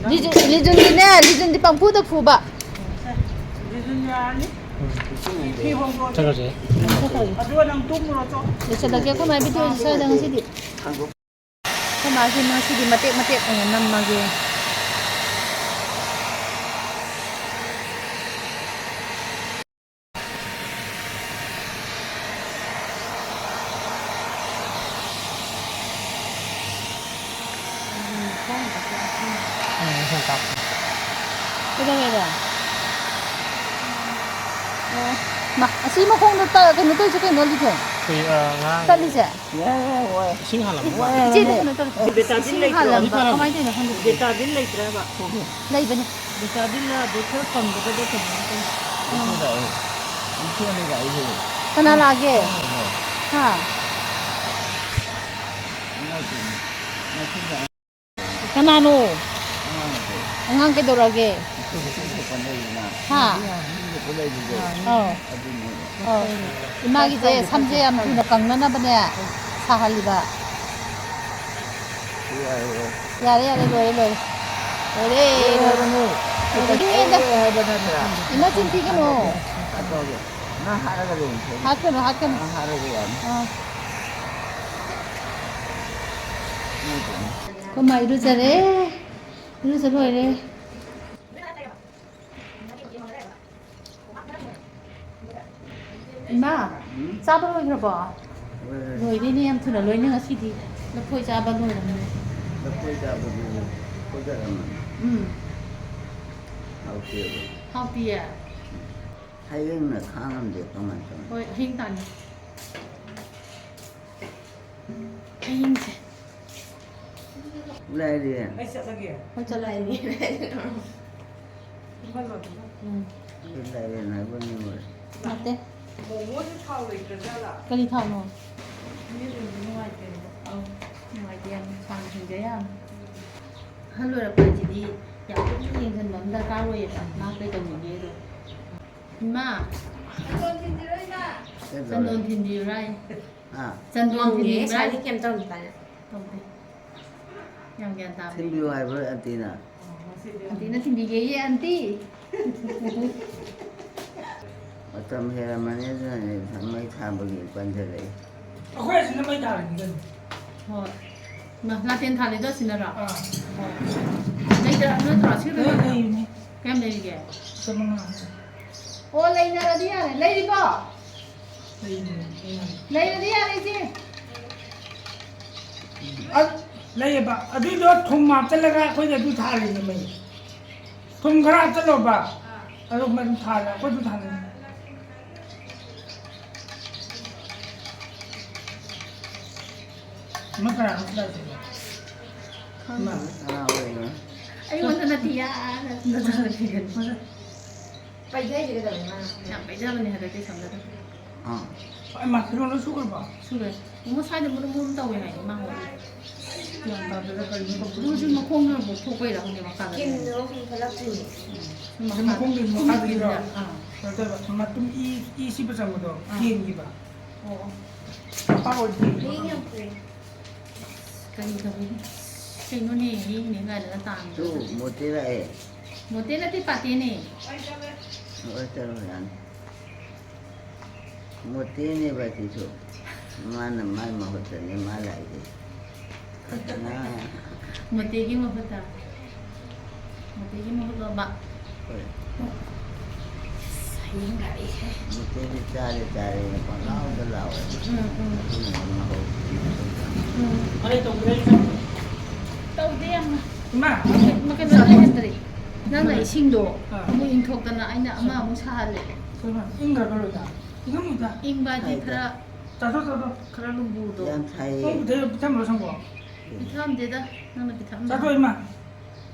ꯅꯪ ꯂꯤꯖꯨ, ꯂꯤꯖꯨꯟꯗꯤꯅꯦ, ꯂꯤꯖꯨꯟꯗꯤ ꯄꯪꯐꯨꯗ ꯐꯨꯕ꯫ ꯂꯤꯖꯨꯟ ꯌꯥꯔꯅꯤ꯫ ꯐꯤ ꯍꯣꯡꯗꯣꯛꯑꯁꯤ꯫ ꯆꯠꯈ꯭ꯔꯁꯦ꯫ ꯑꯗꯨꯒ ꯅꯪ ꯇꯨꯝꯃꯨꯔꯣ, ꯆꯣ꯫ ꯂꯣꯏꯁꯤꯜꯂꯒꯦ, ꯑꯩꯈꯣꯏ ꯃꯥꯏ ꯚꯤꯗꯤꯑꯣꯁꯦ ꯁ꯭ꯋꯥꯏꯗ ꯉꯁꯤꯗꯤ꯫ ꯑꯩꯈꯣꯏ ꯃꯥꯁꯦ ꯉꯁꯤꯗꯤ ꯃꯇꯦꯛ ꯃꯇꯦꯛ ꯑꯣꯏꯅ ꯅꯝꯃꯒꯦ꯫ ꯀꯩꯗꯧꯋꯦꯕ? ꯑꯣ, ꯃꯥ, ꯑꯁꯤ ꯃꯈꯣꯡꯗ ꯇ-, ꯀꯩꯅꯣ ꯇꯧꯔꯤꯁꯦ ꯀꯩꯅꯣ, ꯂꯤꯊꯣꯏ? ꯀꯩ, ꯑ, ꯉꯔꯥꯡ ꯇꯠꯂꯤꯁꯦ? ꯏꯁꯤꯡ ꯍꯥꯜꯂꯝꯕ ꯃꯥꯜꯂꯦ꯫ ꯏꯆꯦꯗꯤ ꯀꯩꯅꯣ ꯇꯧꯔꯤꯁꯦ? ꯕꯦꯇꯥꯗꯤꯟ ꯏꯁꯤꯡ ꯂꯩꯇ꯭ꯔꯣ? ꯍꯥꯜꯂꯝꯕ꯫ ꯀꯃꯥꯏꯅ ꯇꯧꯔꯤꯅꯣ ꯈꯪꯗꯦ꯫ ꯕꯦꯇꯥꯗꯤꯟ ꯂꯩꯇ꯭ꯔꯕ? ꯂꯩꯕꯅꯦ꯫ ꯕꯦꯇꯥꯗꯤꯟꯂ ꯕꯣꯇꯜ ꯐꯪꯗꯕꯗ ꯀꯩꯅꯣ ꯇꯧꯔꯦ꯫ ꯀꯅꯥ ꯂꯥꯛꯑꯒꯦ? ꯍꯥ? ꯀꯅꯥꯅꯣ? ꯑꯉꯥꯡ ꯀꯩꯗꯧꯔꯛꯑꯒꯦ? ꯍꯥ? ꯑꯧ꯫ ꯑꯧ꯫ ꯏꯃꯥꯒꯤꯁꯦ ꯁꯝꯁꯦ ꯌꯥꯝ ꯊꯨꯅ ꯀꯪꯅꯅꯕꯅꯦ ꯁꯥꯍꯜꯂꯤꯕ꯫ ꯌꯥꯔꯦ, ꯌꯥꯔꯦ, ꯂꯣꯏꯔꯦ, ꯂꯣꯏꯔꯦ꯫ ꯂꯣꯏꯔꯦ, ꯂꯣꯏꯔꯦ꯫ ꯂꯣꯏꯔꯦ, ꯂꯣꯏꯔꯦ꯫ ꯏꯃꯥ ꯆꯤꯟ ꯊꯤꯒꯅꯨ꯫ ꯉꯥ ꯍꯥꯠꯂꯒ ꯂꯣꯏꯔꯦ꯫ ꯍꯥꯠꯀꯅꯨ, ꯍꯥꯠꯀꯅꯨ꯫ ꯉꯥ ꯍꯥꯠꯂꯒ ꯌꯥꯅꯤ꯫ ꯑꯥ꯫ ꯑꯩꯈꯣꯏ ꯃꯥ ꯏꯔꯨꯖꯔꯦ꯫ ꯏꯔꯨꯖ ꯂꯣꯏꯔꯦ꯫ ꯏꯃꯥ, ꯎꯝ? ꯆꯥꯕ ꯂꯣꯏꯈ꯭ꯔꯕꯣ? ꯂꯣꯏꯔꯦ꯫ ꯂꯣꯏꯔꯦꯅꯦ, ꯌꯥꯝ ꯊꯨꯅ ꯂꯣꯏꯅ ꯉꯁꯤꯗꯤ꯫ ꯂꯐꯣꯏ ꯆꯥꯕ ꯂꯣꯏꯔꯝꯃꯦ꯫ ꯂꯐꯣꯏ ꯆꯥꯕꯗꯨ ꯐꯨꯒꯠꯂꯝꯃꯅꯤ꯫ ꯎꯝ꯫ ꯍꯥꯎꯇꯦꯕ꯫ ꯍꯥꯎꯇꯤꯌꯦ? ꯍꯌꯦꯡꯅ ꯈꯥꯡꯉꯝꯗꯦ ꯀꯃꯥꯏꯅ ꯇꯧꯅꯤ? ꯍꯣꯏ, ꯍꯌꯦꯡ ꯇꯥꯅꯤ꯫ ꯍꯌꯦꯡꯁꯦ꯫ ꯂꯩꯔꯤ꯫ ꯑꯩ ꯆꯠꯂꯒꯦ꯫ ꯍꯣꯏ, ꯆꯠꯂꯣ꯫ ꯂꯩꯔꯤ꯫ ꯇꯨꯝꯍꯜꯂꯣ ꯑꯗꯨꯒ꯫ ꯎꯝ꯫ ꯑꯗꯨ ꯂꯩꯔꯦ ꯍꯥꯏꯕ ꯅꯤꯡꯉꯨꯔꯦ꯫ ꯅꯠꯇꯦ꯫ ꯃꯣꯃꯣꯁꯦ ꯊꯥꯎ ꯂꯩꯇ꯭ꯔꯖꯥꯠꯂꯥ? ꯀꯔꯤ ꯊꯥꯎꯅꯣ? ꯃꯤꯁꯤꯡꯁꯦ ꯅꯨꯡꯉꯥꯏꯇꯦꯕ꯫ ꯑꯧ, ꯅꯨꯡꯉꯥꯏꯇꯦ ꯌꯥꯝꯅ꯫ ꯁꯥꯡꯅ ꯍꯤꯡꯖ ꯌꯥꯝꯅꯤ꯫ ꯑꯍꯜ ꯑꯣꯏꯔꯛꯄ ꯍꯥꯏꯁꯤꯗꯤ ꯌꯥꯝ ꯀꯨꯞꯅ ꯌꯦꯡꯁꯤꯟꯕ ꯑꯃ ꯗꯔꯀꯥꯔ ꯑꯣꯏꯌꯦꯕ꯫ ꯃꯥ ꯀꯩ ꯇꯧꯔꯤꯒꯦꯗꯣ꯫ ꯏꯃꯥ! ꯆꯟꯗꯣꯟ ꯊꯤꯟꯕꯤꯔꯣ, ꯏꯃꯥ! ꯀꯩꯗꯧꯔꯦ? ꯆꯟꯗꯣꯟ ꯊꯤꯟꯕꯤꯌꯨꯔꯥ ꯍꯥꯏꯌꯦ꯫ ꯍꯥ? ꯆꯟꯗꯣꯟ ꯃꯪꯉꯦ, ꯊꯤꯟꯕꯤꯕ꯭ꯔꯥ? ꯉꯁꯥꯏꯗꯤ ꯀꯩꯝ ꯇꯧꯗꯦ꯫ ꯇꯧꯗꯦ꯫ ꯌꯥꯝ ꯒ꯭ꯌꯥꯟ ꯇꯥꯕꯅꯦ꯫ ꯊꯤꯟꯕꯤꯌꯨ ꯍꯥꯏꯕ꯭ꯔꯣ ꯑꯟꯇꯤꯅ? ꯑꯟꯇꯤꯅ ꯊꯤꯟꯕꯤꯒꯦꯌꯦ, ꯑꯟꯇꯤ꯫ ꯃꯇꯝ ꯍꯦꯜꯂꯝꯃꯅꯤ, ꯑꯗꯨꯅꯅꯦ ꯃꯩ ꯊꯥꯕꯒꯤ ꯄꯟꯖꯜꯂꯛꯏ꯫ ꯑꯩꯈꯣꯏ ꯑꯁꯤꯅ ꯃꯩ ꯊꯥꯔꯤꯅꯤ ꯀꯩꯅꯣ꯫ ꯍꯣꯏ꯫ ꯃꯥ, ꯂꯥꯇꯦꯟ ꯊꯥꯜꯂꯤꯗꯣ ꯑꯁꯤꯅꯔꯣ? ꯑꯥ꯫ ꯂꯩꯇ꯭ꯔ-, ꯅꯠꯇ꯭ꯔꯣ? ꯑꯁꯤ ꯂꯩ, ꯂꯩꯇ꯭ꯔꯣ? ꯂꯩꯅꯦ꯫ ꯀꯌꯥꯝ ꯂꯩꯔꯤꯒꯦ? ꯆꯥꯃꯉꯥ꯫ ꯑꯣ, ꯂꯩꯅꯔꯗꯤ ꯌꯥꯔꯦ꯫ ꯂꯩꯔꯤꯕꯣ? ꯂꯩꯅꯦ, ꯂꯩꯅꯦ꯫ ꯂꯩꯔꯗꯤ ꯌꯥꯔꯦ, ꯏꯆꯦ꯫ ꯑ, ꯂꯩꯌꯦꯕ꯫ ꯑꯗꯨꯏꯗꯣ ꯊꯨꯝ ꯍꯥꯞꯆꯜꯂꯒ ꯑꯩꯈꯣꯏꯗꯤ ꯑꯗꯨ ꯊꯥꯜꯂꯤꯅꯦ ꯃꯩ꯫ ꯊꯨꯝ ꯈꯔ ꯍꯥꯞꯆꯜꯂꯣꯕ꯫ ꯑꯗꯨ ꯃꯩ ꯑꯗꯨꯝ ꯊꯥꯜꯂꯦ꯫ ꯑꯩꯈꯣꯏ ꯑꯗꯨꯝ ꯊꯥꯜꯂꯦ꯫ ꯑꯃ ꯀꯅꯥꯅꯣ ꯁꯤꯗ ꯂꯥꯛꯏꯁꯤꯕꯣ? ꯈꯪꯗꯦ꯫ ꯏꯃꯥ꯫ ꯀꯅꯥ ꯑꯣꯏꯔꯤꯅꯣ? ꯑꯩꯉꯣꯟꯗ ꯅꯠꯇꯤꯌꯦ, ꯑꯥ, ꯅꯆꯥꯅꯨꯄꯤꯗꯅꯤ꯫ ꯃꯁꯛ꯫ ꯄꯩꯖꯩꯁꯦ ꯀꯩꯗꯧꯔꯦ ꯃꯥꯅ? ꯌꯥꯝ ꯄꯩꯖꯕꯅꯦ ꯍꯟꯗꯛꯇꯤ ꯁꯝꯅꯗ꯫ ꯑꯥ꯫ ꯑꯩ ꯃꯥ, ꯐꯤꯔꯣꯟ ꯂꯣꯏ ꯁꯨꯈ꯭ꯔꯕꯣ? ꯁꯨꯔꯦ꯫ ꯏꯃꯥ ꯁ꯭ꯋꯥꯏꯗ ꯃꯨꯔꯨꯝ ꯃꯨꯔꯨꯝ ꯇꯧꯋꯦ ꯍꯥꯏ, ꯏꯃꯥ ꯍꯣꯏ꯫ ꯒ꯭ꯌꯥꯟ ꯇꯥꯗꯦꯗ ꯀꯔꯤꯅꯣ ꯇꯧꯗꯣꯏꯁꯦ꯫ ꯑꯗꯨꯁꯨ ꯃꯈꯣꯡꯅ ꯄꯣꯛꯊꯣꯛꯄꯩꯔꯥ ꯈꯪꯗꯦ ꯃꯈꯥꯗ꯫ ꯀꯤꯟꯗꯣ ꯁꯨꯝ ꯊꯣꯛꯂꯛꯇ꯭ꯔꯤꯅꯦ꯫ ꯎꯝ꯫ ꯁꯨꯝ ꯑꯗꯨ ꯃꯈꯥ-, ꯃꯈꯣꯡꯗꯤ ꯁꯨꯝ ꯃꯈꯥꯗꯒꯤꯔꯣ? ꯀꯤꯟꯗ, ꯑꯥ꯫ ꯀꯩꯅꯣ ꯇꯧꯋꯦꯕ, ꯃꯇꯨꯝ ꯏ, ꯏ ꯁꯤꯕ ꯆꯪꯕꯗꯣ, ꯑꯥ꯫ ꯀꯦꯟꯈꯤꯕ꯫ ꯑꯣ, ꯑꯣ꯫ ꯃꯄꯥ ꯑꯣꯏꯗꯤ꯫ ꯃꯤꯠꯌꯦꯡ ꯌꯥꯝ ꯐꯩ꯫ ꯀꯔꯤ ꯇꯧꯕꯒꯤ? ꯀꯩꯅꯣꯅꯦ, ꯃꯤꯠꯌꯦꯡꯅꯦ ꯀꯥꯏꯅꯒ ꯇꯥꯡꯉꯤꯗꯣ꯫ ꯇꯨ, ꯃꯣꯇꯤ ꯂꯥꯛꯑꯦ꯫ ꯃꯣꯇꯤ ꯅꯠꯇꯦ, ꯄꯥꯇꯦꯅꯦ꯫ ꯍꯣꯏ, ꯆꯠꯂꯣ ꯌꯥꯅꯤ꯫ ꯃꯣꯇꯤꯅꯦꯕ ꯁꯤꯁꯨ꯫ ꯃꯥꯅ ꯃꯥꯏ ꯃꯍꯨꯠꯇꯅꯦ ꯃꯥ ꯂꯥꯛꯏꯁꯦ꯫ ꯃꯣꯇꯤꯒꯤ ꯃꯍꯨꯠꯇ꯫ ꯃꯣꯇꯤꯒꯤ ꯃꯍꯨꯠ ꯂꯣꯝꯕ꯫ ꯍꯣꯏ꯫ ꯍꯌꯦꯡ ꯂꯥꯛꯏꯍꯦ꯫ ꯃꯣꯇꯤꯗꯤ ꯆꯥꯔꯦ ꯆꯥꯔꯦꯅ ꯄꯪꯂꯥꯎꯗ ꯂꯥꯎꯋꯦ꯫ ꯎꯝ, ꯎꯝ꯫ ꯑꯗꯨꯅ ꯃꯍꯧ ꯎꯝ꯫ ꯇꯧꯗꯦ ꯌꯥꯝꯅ꯫ ꯏꯃꯥ! ꯀꯩꯅꯣ ꯂꯩꯍꯟꯗ꯭ꯔꯦ꯫ ꯅꯪꯅ ꯏꯁꯤꯡꯗꯣ ꯑꯥ꯫ ꯑꯃꯨꯛ ꯏꯪꯊꯣꯛꯇꯅ ꯑꯩꯅ ꯑꯃ ꯑꯃꯨꯛ ꯁꯥꯍꯜꯂꯦ꯫ ꯏꯪꯈ꯭ꯔꯕ ꯂꯣꯏꯅ? ꯏꯪꯉꯝꯃꯣꯏꯗ꯫ ꯏꯪꯕ ꯍꯥꯏꯗꯤ ꯁꯥꯏꯗ꯫ ꯈꯔ ꯆꯥꯊꯣꯛ, ꯆꯥꯊꯣꯛ꯫ ꯈꯔ ꯂꯨꯝꯕꯨꯗꯣ꯫ ꯌꯥꯝ ꯁꯥꯏꯌꯦ꯫ ꯑꯣ, ꯄꯤꯊꯛ-, ꯄꯤꯊꯛꯑꯝꯕ꯭ꯔꯣ ꯁꯪꯒꯣꯝ? ꯄꯤꯊꯛꯑꯝꯗꯦꯗ, ꯅꯪꯅ ꯄꯤꯊꯛꯑꯝꯕ꯫ ꯆꯥꯊꯣꯛ ꯏꯃꯥ꯫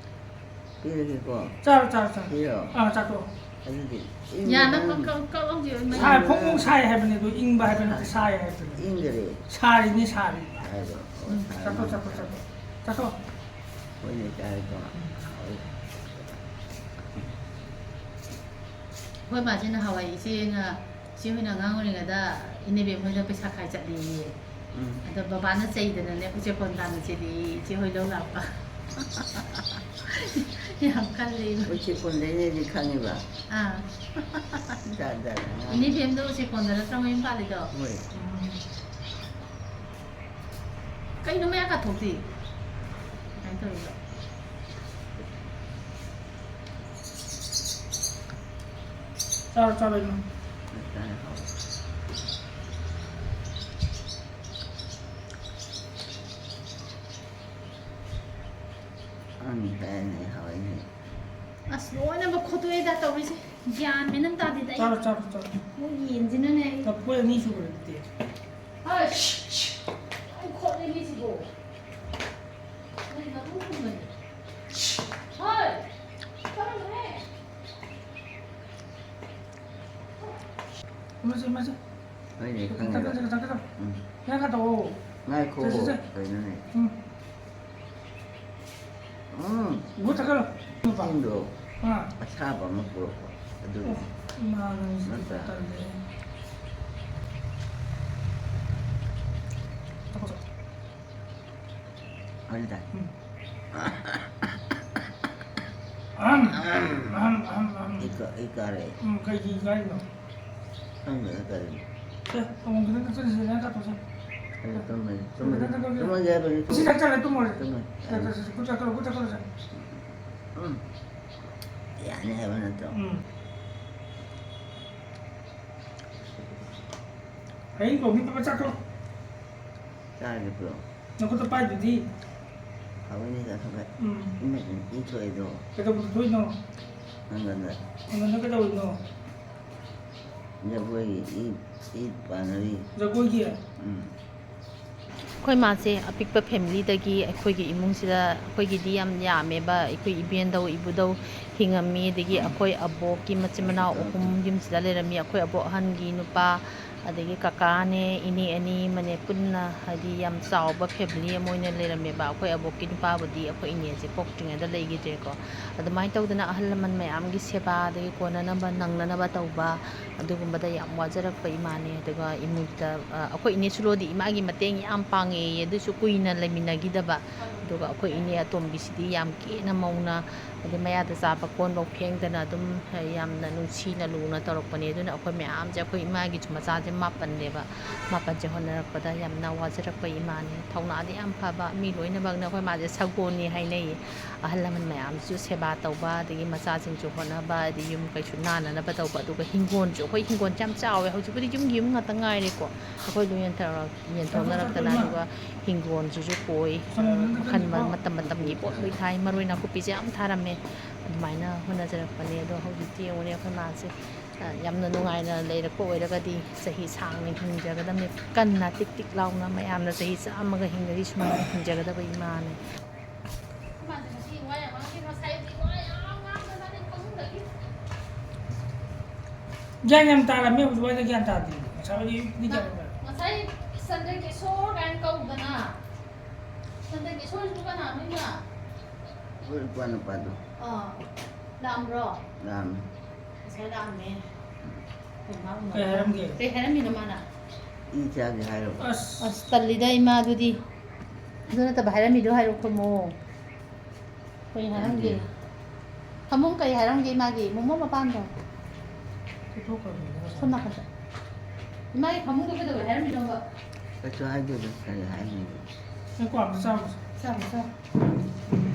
ꯄꯤꯔꯒꯦꯀꯣ꯫ ꯆꯥꯔꯣ, ꯆꯥꯔꯣ, ꯆꯥꯔꯣ꯫ ꯄꯤꯔꯣ꯫ ꯑꯥ, ꯆꯥꯊꯣꯛꯑꯣ꯫ ꯑꯗꯨꯗꯤ ꯌꯥꯅ ꯏꯪꯕ ꯀꯛ-, ꯀꯛ-, ꯀꯛ ꯂꯥꯎꯁꯦ, ꯏꯃꯥ꯫ ꯁꯥꯏ, ꯐꯣꯡ ꯐꯣꯡ ꯁꯥꯏ ꯍꯥꯏꯕꯅꯦ, ꯑꯗꯨ ꯏꯪꯕ ꯍꯥꯏꯕ ꯅꯠꯇꯦ, ꯁꯥꯏ ꯍꯥꯏꯕꯅꯦ꯫ ꯏꯪꯈꯔꯦ꯫ ꯁꯥꯔꯤꯅꯦ, ꯁꯥꯔꯤ꯫ ꯍꯥꯏꯔꯣ꯫ ꯎꯝ, ꯆꯥꯊꯣꯛ, ꯆꯥꯊꯣꯛ, ꯆꯥꯊꯣꯛ꯫ ꯆꯥꯊꯣꯛ꯫ ꯍꯣꯏꯅꯦ, ꯆꯥꯔꯦꯀꯣ꯫ ꯍꯣꯏ꯫ ꯑꯩꯈꯣꯏ ꯃꯥꯁꯦ ꯅꯍꯥꯟꯋꯥꯏ ꯏꯆꯦꯅ, ꯏꯆꯦ ꯍꯣꯏꯅ ꯑꯉꯥꯡ ꯑꯣꯏꯔꯤꯉꯩꯗ ꯏꯅꯦꯕꯦꯝ ꯍꯣꯏꯗ ꯄꯩꯁꯥ ꯈꯥꯏ ꯆꯠꯂꯦꯌꯦ꯫ ꯎꯝ꯫ ꯑꯗ ꯕꯕꯥꯅ ꯆꯩꯗꯅꯅꯦ, ꯑꯩꯈꯣꯏ ꯆꯦꯀꯣꯟ ꯇꯥꯟꯅ ꯆꯦꯜꯂꯦꯌꯦ, ꯏꯆꯦ ꯍꯣꯏ ꯂꯧ ꯂꯥꯛꯄ꯫ ꯌꯥꯝ ꯈꯜꯂꯦꯕ꯫ ꯑꯩꯈꯣꯏ ꯆꯦꯀꯣꯟꯗꯩꯅꯦꯗꯤ ꯈꯪꯉꯤꯕ꯫ ꯑꯥ꯫ ꯖꯥꯠ ꯖꯥꯠ ꯑꯉꯥꯡ꯫ ꯏꯅꯦꯕꯦꯝꯗꯣ ꯆꯦꯀꯣꯟꯗ ꯅꯠꯇ꯭ꯔꯣ ꯃꯌꯨꯝ ꯄꯥꯜꯂꯤꯗꯣ? ꯍꯣꯏ꯫ ꯎꯝ꯫ ꯀꯩꯅꯣ ꯃꯌꯥ ꯀꯥꯊꯣꯛꯇꯤ? ꯀꯃꯥꯏꯅ ꯇꯧꯔꯤꯕ? ꯆꯥꯔꯣ, ꯆꯥꯔꯣ, ꯏꯃꯥ꯫ ꯆꯥꯔꯦ, ꯍꯥꯎꯋꯦ꯫ ꯑꯪ, ꯀꯩꯅꯦ, ꯍꯥꯎꯋꯦꯅꯦ꯫ ꯑꯁ, ꯂꯣꯏꯅꯃꯛ ꯈꯣꯠꯇꯣꯛꯑꯦꯗ ꯇꯧꯔꯤꯁꯦ꯫ ꯒ꯭ꯌꯥꯟ ꯃꯦꯟ ꯑꯃ ꯇꯥꯗꯦꯗ ꯑꯩ꯫ ꯆꯥꯔꯣ, ꯆꯥꯔꯣ, ꯆꯥꯔꯣ꯫ ꯃꯣꯏ ꯌꯦꯟꯁꯤꯅꯅꯦ ꯑꯩ꯫ ꯂꯐꯣꯏ ꯑꯅꯤ ꯁꯨꯈ꯭ꯔꯦ ꯑꯗꯨꯗꯤ꯫ ꯍꯣꯏ, ꯁꯤ, ꯁꯤ, ꯂꯣꯏ ꯈꯣꯠꯂꯦ ꯃꯤꯁꯤꯕꯣ꯫ ꯅꯣꯏ ꯃꯇꯨ ꯄꯨꯟꯕꯅꯦ꯫ ꯁꯤ, ꯍꯣꯏ, ꯆꯠꯂꯨꯅꯦ꯫ ꯏꯃꯥꯁꯦ, ꯏꯃꯥꯁꯦ꯫ ꯍꯣꯏꯅꯦ, ꯆꯠꯈ꯭ꯔꯣ, ꯈꯪꯉꯦꯕ꯫ ꯆꯠꯈ꯭ꯔꯣ, ꯆꯠꯈ꯭ꯔꯣ꯫ ꯎꯝ꯫ ꯉꯥꯏꯈꯣ꯫ ꯉꯥꯏꯈꯣ, ꯆꯠꯁꯦ, ꯆꯠꯁꯦ꯫ ꯀꯩꯅꯣꯅꯦ? ꯎꯝ꯫ ꯎꯝ꯫ ꯏꯕꯣ ꯆꯠꯈ꯭ꯔꯣ꯫ ꯏꯁꯤꯡꯗꯣ ꯑꯥ꯫ ꯑꯁꯥꯕ ꯑꯃ ꯄꯨꯔꯛꯄ꯫ ꯑꯗꯨ ꯑꯣ, ꯏꯃꯥ, ꯅꯪꯁꯤꯗꯤ ꯅꯠꯇ꯭ꯔꯥ? ꯇꯜꯂꯦ꯫ ꯆꯠꯈ꯭ꯔꯣ, ꯆꯠꯈ꯭ꯔꯣ꯫ ꯍꯣꯏꯅꯦ꯫ ꯎꯝ꯫ ꯑꯍꯝ, ꯑꯍꯝ, ꯑꯍꯝ, ꯑꯍꯝ꯫ ꯏꯀꯥ-, ꯏꯀꯥꯔꯦ꯫ ꯎꯝ, ꯀꯩꯒꯤ ꯏꯀꯥꯏꯅꯣ? ꯈꯪꯗꯦꯗ ꯀꯔꯤꯅꯣ꯫ ꯁꯦ, ꯑꯃꯨꯛ ꯈꯤꯇꯪ ꯆꯠꯁꯤꯅꯦ, ꯆꯠꯈ꯭ꯔꯣꯁꯦ꯫ ꯑꯩ ꯇꯨꯝꯃꯒꯦ, ꯇꯨꯝꯃꯒꯦ, ꯈꯤꯇꯪ ꯆꯠꯈ꯭ꯔꯣꯁꯦ꯫ ꯇꯨꯝꯃꯒꯦ ꯍꯥꯏꯕꯅꯤ, ꯁꯤ ꯆꯠꯈ꯭ꯔꯦ, ꯇꯨꯝꯃꯨꯔꯁꯦ꯫ ꯇꯨꯝꯃꯒꯦ꯫ ꯁꯦ, ꯁꯦ, ꯁꯦ, ꯀꯨꯠ ꯆꯠꯈ꯭ꯔꯣ, ꯀꯨꯠ ꯆꯠꯈ꯭ꯔꯣꯁꯦ꯫ ꯎꯝ꯫ ꯌꯥꯅꯤ ꯍꯥꯏꯕ ꯅꯠꯇ꯭ꯔꯣ? ꯎꯝ꯫ ꯍꯌꯦꯡ ꯀꯧꯅꯤ, ꯄꯄꯥ ꯆꯠꯈ꯭ꯔꯣ꯫ ꯆꯥꯔꯒꯦ ꯄꯨꯔꯣ꯫ ꯅꯈꯨꯠꯇ ꯄꯥꯏꯗꯨꯗꯤ꯫ ꯍꯥꯎꯋꯤꯅꯦ, ꯆꯥꯊꯣꯛꯈ꯭ꯔꯦ꯫ ꯎꯝ꯫ ꯏꯃꯥꯏ, ꯏ ꯊꯣꯛꯑꯦꯗꯣ꯫ ꯀꯩꯗꯧꯕꯗ ꯊꯣꯛꯏꯅꯣ? ꯅꯪꯒꯟꯗ꯫ ꯅꯪꯒꯟꯗ ꯀꯩꯗꯧꯔꯤꯅꯣ? ꯖꯒꯣꯏꯒꯤ ꯏ, ꯏ ꯄꯥꯟꯅꯔꯤ꯫ ꯖꯒꯣꯏꯒꯤ? ꯎꯝ꯫ ꯑꯩꯈꯣꯏ ꯃꯥꯁꯦ ꯑꯄꯤꯛꯄ ꯐꯦꯃꯤꯂꯤꯗꯒꯤ ꯑꯩꯈꯣꯏꯒꯤ ꯏꯃꯨꯡꯁꯤꯗ ꯑꯩꯈꯣꯏꯒꯤꯗꯤ ꯌꯥꯝ ꯌꯥꯝꯃꯦꯕ, ꯑꯩꯈꯣꯏ ꯏꯕꯦꯟꯗꯧ, ꯏꯕꯨꯙꯧ ꯍꯤꯡꯉꯝꯃꯤ, ꯑꯗꯒꯤ ꯑꯩꯈꯣꯏ ꯑꯕꯣꯛꯀꯤ ꯃꯆꯤꯟ ꯃꯅꯥꯎ ꯑꯍꯨꯝ ꯌꯨꯝꯁꯤꯗ ꯂꯩꯔꯝꯃꯤ꯫ ꯑꯩꯈꯣꯏ ꯑꯕꯣꯛ ꯑꯍꯟꯒꯤ ꯅꯨꯄꯥ, ꯑꯗꯒꯤ ꯀꯀꯥꯅꯦ, ꯏꯅꯦ ꯑꯅꯤ ꯑꯃꯅꯦ, ꯄꯨꯟꯅ ꯍꯥꯏꯗꯤ ꯌꯥꯝ ꯆꯥꯎꯕ ꯐꯦꯃꯤꯂꯤ ꯑꯃ ꯑꯣꯏꯅ ꯂꯩꯔꯝꯃꯦꯕ꯫ ꯑꯩꯈꯣꯏ ꯑꯕꯣꯛꯀꯤ ꯅꯨꯄꯥꯕꯨꯗꯤ ꯑꯩꯈꯣꯏ ꯏꯅꯦꯁꯦ ꯄꯣꯛꯇ꯭ꯔꯤꯉꯩꯗ ꯂꯩꯈꯤꯗ꯭ꯔꯦꯀꯣ꯫ ꯑꯗꯨꯃꯥꯏꯅ ꯇꯧꯗꯅ ꯑꯍꯜ ꯂꯃꯟ ꯃꯌꯥꯝꯒꯤ ꯁꯦꯕꯥ, ꯑꯗꯒꯤ ꯀꯣꯟꯅꯅꯕ, ꯅꯪꯅꯅꯕ ꯇꯧꯕ, ꯑꯗꯨꯒꯨꯝꯕꯗ ꯌꯥꯝ ꯋꯥꯖꯔꯛꯄ ꯏꯃꯥꯅꯦ꯫ ꯑꯗꯨꯒ ꯏꯃꯨꯡꯗ, ꯑ, ꯑꯩꯈꯣꯏ ꯏꯅꯦ ꯁꯨꯂꯣꯗꯤ ꯏꯃꯥꯒꯤ ꯃꯇꯦꯡ ꯌꯥꯝ ꯄꯥꯡꯉꯦꯌꯦ, ꯑꯗꯨꯁꯨ ꯀꯨꯏꯅ ꯂꯩꯃꯤꯟꯅꯈꯤꯗꯕ꯫ ꯑꯗꯨꯒ ꯑꯩꯈꯣꯏ ꯏꯅꯦ ꯑꯇꯣꯝꯕꯤꯁꯤꯗꯤ ꯌꯥꯝ ꯀꯦꯅ ꯃꯧꯅ, ꯑꯗꯩ ꯃꯌꯥꯗ ꯆꯥꯕ ꯀꯣꯟꯐꯧ ꯐꯦꯡꯗꯅ ꯑꯗꯨꯝ ꯌꯥꯝꯅ ꯅꯨꯡꯁꯤꯅ ꯂꯨꯅ ꯇꯧꯔꯛꯄꯅꯦ꯫ ꯑꯗꯨꯅ ꯑꯩꯈꯣꯏ ꯃꯌꯥꯝꯁꯦ, ꯑꯩꯈꯣꯏ ꯏꯃꯥꯒꯤꯁꯨ ꯃꯆꯥꯁꯦ ꯃꯥꯄꯟꯅꯦꯕ꯫ ꯃꯥꯄꯟꯁꯦ ꯍꯣꯠꯅꯔꯛꯄꯗ ꯌꯥꯝꯅ ꯋꯥꯖꯔꯛꯄ ꯏꯃꯥꯅꯦ꯫ ꯊꯧꯅꯥꯗꯤ ꯌꯥꯝ ꯐꯕ, ꯃꯤ ꯂꯣꯏꯅꯃꯛꯅ ꯑꯩꯈꯣꯏ ꯃꯥꯁꯦ ꯁꯒꯣꯜꯅꯤ ꯍꯥꯏꯅꯩ꯫ ꯑꯍꯜ ꯂꯃꯟ ꯃꯌꯥꯝꯁꯨ ꯁꯦꯕꯥ ꯇꯧꯕ, ꯑꯗꯒꯤ ꯃꯆꯥꯁꯤꯡꯁꯨ ꯍꯣꯠꯅꯕ, ꯑꯗꯩ ꯌꯨꯝ ꯀꯩꯁꯨ ꯅꯥꯟꯅꯅꯕ ꯇꯧꯕ, ꯑꯗꯨꯒ ꯍꯤꯡꯒꯣꯜꯁꯨ, ꯑꯩꯈꯣꯏ ꯍꯤꯡꯒꯣꯜꯁꯦ ꯌꯥꯝ ꯆꯥꯎꯋꯦ꯫ ꯍꯧꯖꯤꯛꯄꯨꯗꯤ ꯌꯨꯝꯒꯤ ꯌꯨꯝ ꯉꯥꯛꯇ ꯉꯥꯏꯔꯦꯀꯣ꯫ ꯑꯩꯈꯣꯏ ꯂꯣꯏ ꯌꯦꯟꯊꯣꯛꯅꯔꯛꯇꯅ, ꯑꯗꯨꯒ ꯍꯤꯡꯒꯣꯜꯁꯤꯁꯨ ꯀꯣꯏ, ꯃꯈꯜ ꯃꯇꯝ ꯃꯇꯝꯒꯤ ꯄꯣꯠ ꯂꯣꯏ ꯊꯥꯏ꯫ ꯃꯔꯣꯏ ꯅꯥꯀꯨꯞꯄꯤꯁꯦ ꯌꯥꯝ ꯊꯥꯔꯝꯃꯦ꯫ ꯑꯗꯨꯃꯥꯏꯅ ꯍꯣꯠꯅꯖꯔꯛꯄꯅꯦ꯫ ꯑꯗꯣ ꯍꯧꯖꯤꯛꯇꯤ ꯌꯦꯡꯉꯨꯅꯦ, ꯑꯩꯈꯣꯏ ꯃꯥꯁꯦ, ꯑ, ꯌꯥꯝꯅ ꯅꯨꯡꯉꯥꯏꯅ ꯂꯩꯔꯛꯄ ꯑꯣꯏꯔꯒꯗꯤ ꯆꯍꯤ ꯁꯥꯡꯅ ꯍꯤꯡꯖꯒꯗꯕꯅꯤ꯫ ꯀꯟꯅ ꯇꯤꯛ ꯇꯤꯛ ꯂꯥꯎꯅ ꯃꯌꯥꯝꯅ ꯆꯍꯤ ꯆꯥꯝꯃꯒ ꯍꯤꯡꯅꯔꯤ ꯁꯨꯃꯥꯏꯅ ꯍꯤꯡꯖꯒꯗꯕ ꯏꯃꯥꯅꯦ꯫ ꯒ꯭ꯌꯥꯟ ꯌꯥꯝ ꯇꯥꯔꯝꯃꯦ, ꯍꯧꯖꯤꯛ ꯋꯥꯏꯗ ꯒ꯭ꯌꯥꯟ ꯇꯥꯗꯦ꯫ ꯉꯁꯥꯏ ꯋꯥꯏꯗꯤ ꯑꯌꯨꯛꯇꯗꯤ ꯒ꯭ꯌꯥꯟ ꯇꯥꯔꯦ꯫ ꯉꯁꯥꯏ ꯆꯟꯗ꯭ꯔꯀꯤꯁꯣꯔ ꯀꯥꯏꯅ ꯀꯧꯗꯅ, ꯆꯟꯗ꯭ꯔꯀꯤꯁꯣꯔꯁꯤꯕꯨ ꯀꯅꯥꯅꯣ ꯏꯃꯥ? ꯑꯩꯈꯣꯏ ꯏꯄ꯭ꯋꯥ ꯅꯨꯄꯥꯗꯣ꯫ ꯑꯥ, ꯂꯥꯛꯑꯝꯕ꯭ꯔꯣ? ꯂꯥꯛꯑꯝꯃꯦ꯫ ꯉꯁꯥꯏ ꯂꯥꯛꯑꯝꯃꯦ꯫ ꯀꯩ ꯍꯥꯏꯔꯝꯒꯦ? ꯀꯩ ꯍꯥꯏꯔꯝꯃꯤꯅꯣ ꯃꯥꯅ? ꯏ ꯆꯥꯒꯦ ꯍꯥꯏꯔꯕ? ꯑꯁ꯫ ꯑꯁ, ꯇꯜꯂꯤꯗ ꯏꯃꯥ ꯑꯗꯨꯗꯤ꯫ ꯑꯗꯨ ꯅꯠꯇꯕ ꯍꯥꯏꯔꯝꯃꯤꯗꯣ ꯍꯥꯏꯔꯣ ꯈꯨꯝꯃꯣ꯫ ꯀꯩ ꯍꯥꯏꯔꯝꯒꯦ? ꯈꯪꯗꯦ꯫ ꯐꯃꯨꯡ ꯀꯩ ꯍꯥꯏꯔꯝꯒꯦ ꯏꯃꯥꯒꯤ? ꯃꯣꯃꯣ ꯃꯄꯥꯟꯗꯣ꯫ ꯁꯣꯝ ꯅꯥꯀꯟꯗ꯫ ꯏꯃꯥꯒꯤ ꯐꯃꯨꯡꯗꯣ ꯀꯩꯗꯧꯋꯦ ꯍꯥꯏꯔꯝꯃꯤꯅꯣꯕ? ꯀꯩꯁꯨ ꯍꯥꯏꯗꯦꯗ, ꯀꯔꯤ ꯍꯥꯏꯅꯤꯡꯉꯤ? ꯉꯥꯏꯈꯣ, ꯑꯝꯇ ꯆꯥꯔꯨꯁꯦ꯫ ꯆꯥꯔꯨ, ꯆꯥꯔꯨ꯫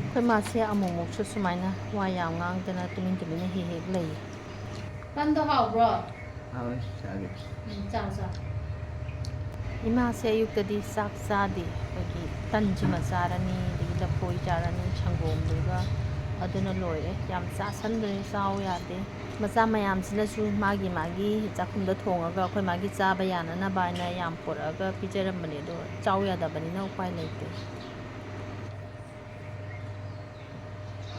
ꯑꯩꯈꯣꯏ ꯃꯥꯁꯦ ꯑꯃꯨꯛꯃꯨꯛꯁꯨ ꯁꯨꯃꯥꯏꯅ ꯋꯥ ꯌꯥꯝ ꯉꯥꯡꯗꯅ ꯇꯨꯃꯤꯟ ꯇꯨꯃꯤꯟꯅ ꯍꯦꯛ ꯍꯦꯛ ꯂꯩ꯫ ꯇꯟꯗꯣ ꯍꯥꯎꯕ꯭ꯔꯣ? ꯍꯥꯎꯋꯦ, ꯆꯥꯒꯦ꯫ ꯎꯝ, ꯆꯥꯎ, ꯆꯥꯎ꯫ ꯏꯃꯥꯁꯦ ꯑꯌꯨꯛꯇꯗꯤ ꯆꯥꯛ ꯆꯥꯗꯦ꯫ ꯑꯩꯈꯣꯏꯒꯤ ꯇꯟꯁꯤꯃ ꯆꯥꯔꯅꯤ, ꯑꯗꯒꯤ ꯂꯐꯣꯏ ꯆꯥꯔꯅꯤ, ꯁꯪꯒꯣꯝꯗꯨꯒ, ꯑꯗꯨꯅ ꯂꯣꯏꯔꯦ꯫ ꯌꯥꯝ ꯆꯥꯁꯟꯗ꯭ꯔꯦ, ꯆꯥꯎ ꯌꯥꯗꯦ꯫ ꯃꯆꯥ ꯃꯌꯥꯝꯁꯤꯅꯁꯨ ꯃꯥꯒꯤ ꯃꯥꯒꯤ ꯆꯥꯛꯈꯨꯝꯗ ꯊꯣꯡꯉꯒ ꯑꯩꯈꯣꯏ ꯃꯥꯒꯤ ꯆꯥꯕ ꯌꯥꯅꯅꯕ ꯍꯥꯏꯅ ꯌꯥꯝ ꯄꯨꯔꯛꯑꯒ ꯄꯤꯖꯔꯝꯕꯅꯦ, ꯑꯗꯣ ꯆꯥꯎ ꯌꯥꯗꯕꯅꯤꯅ ꯎꯄꯥꯏ ꯂꯩꯇꯦ꯫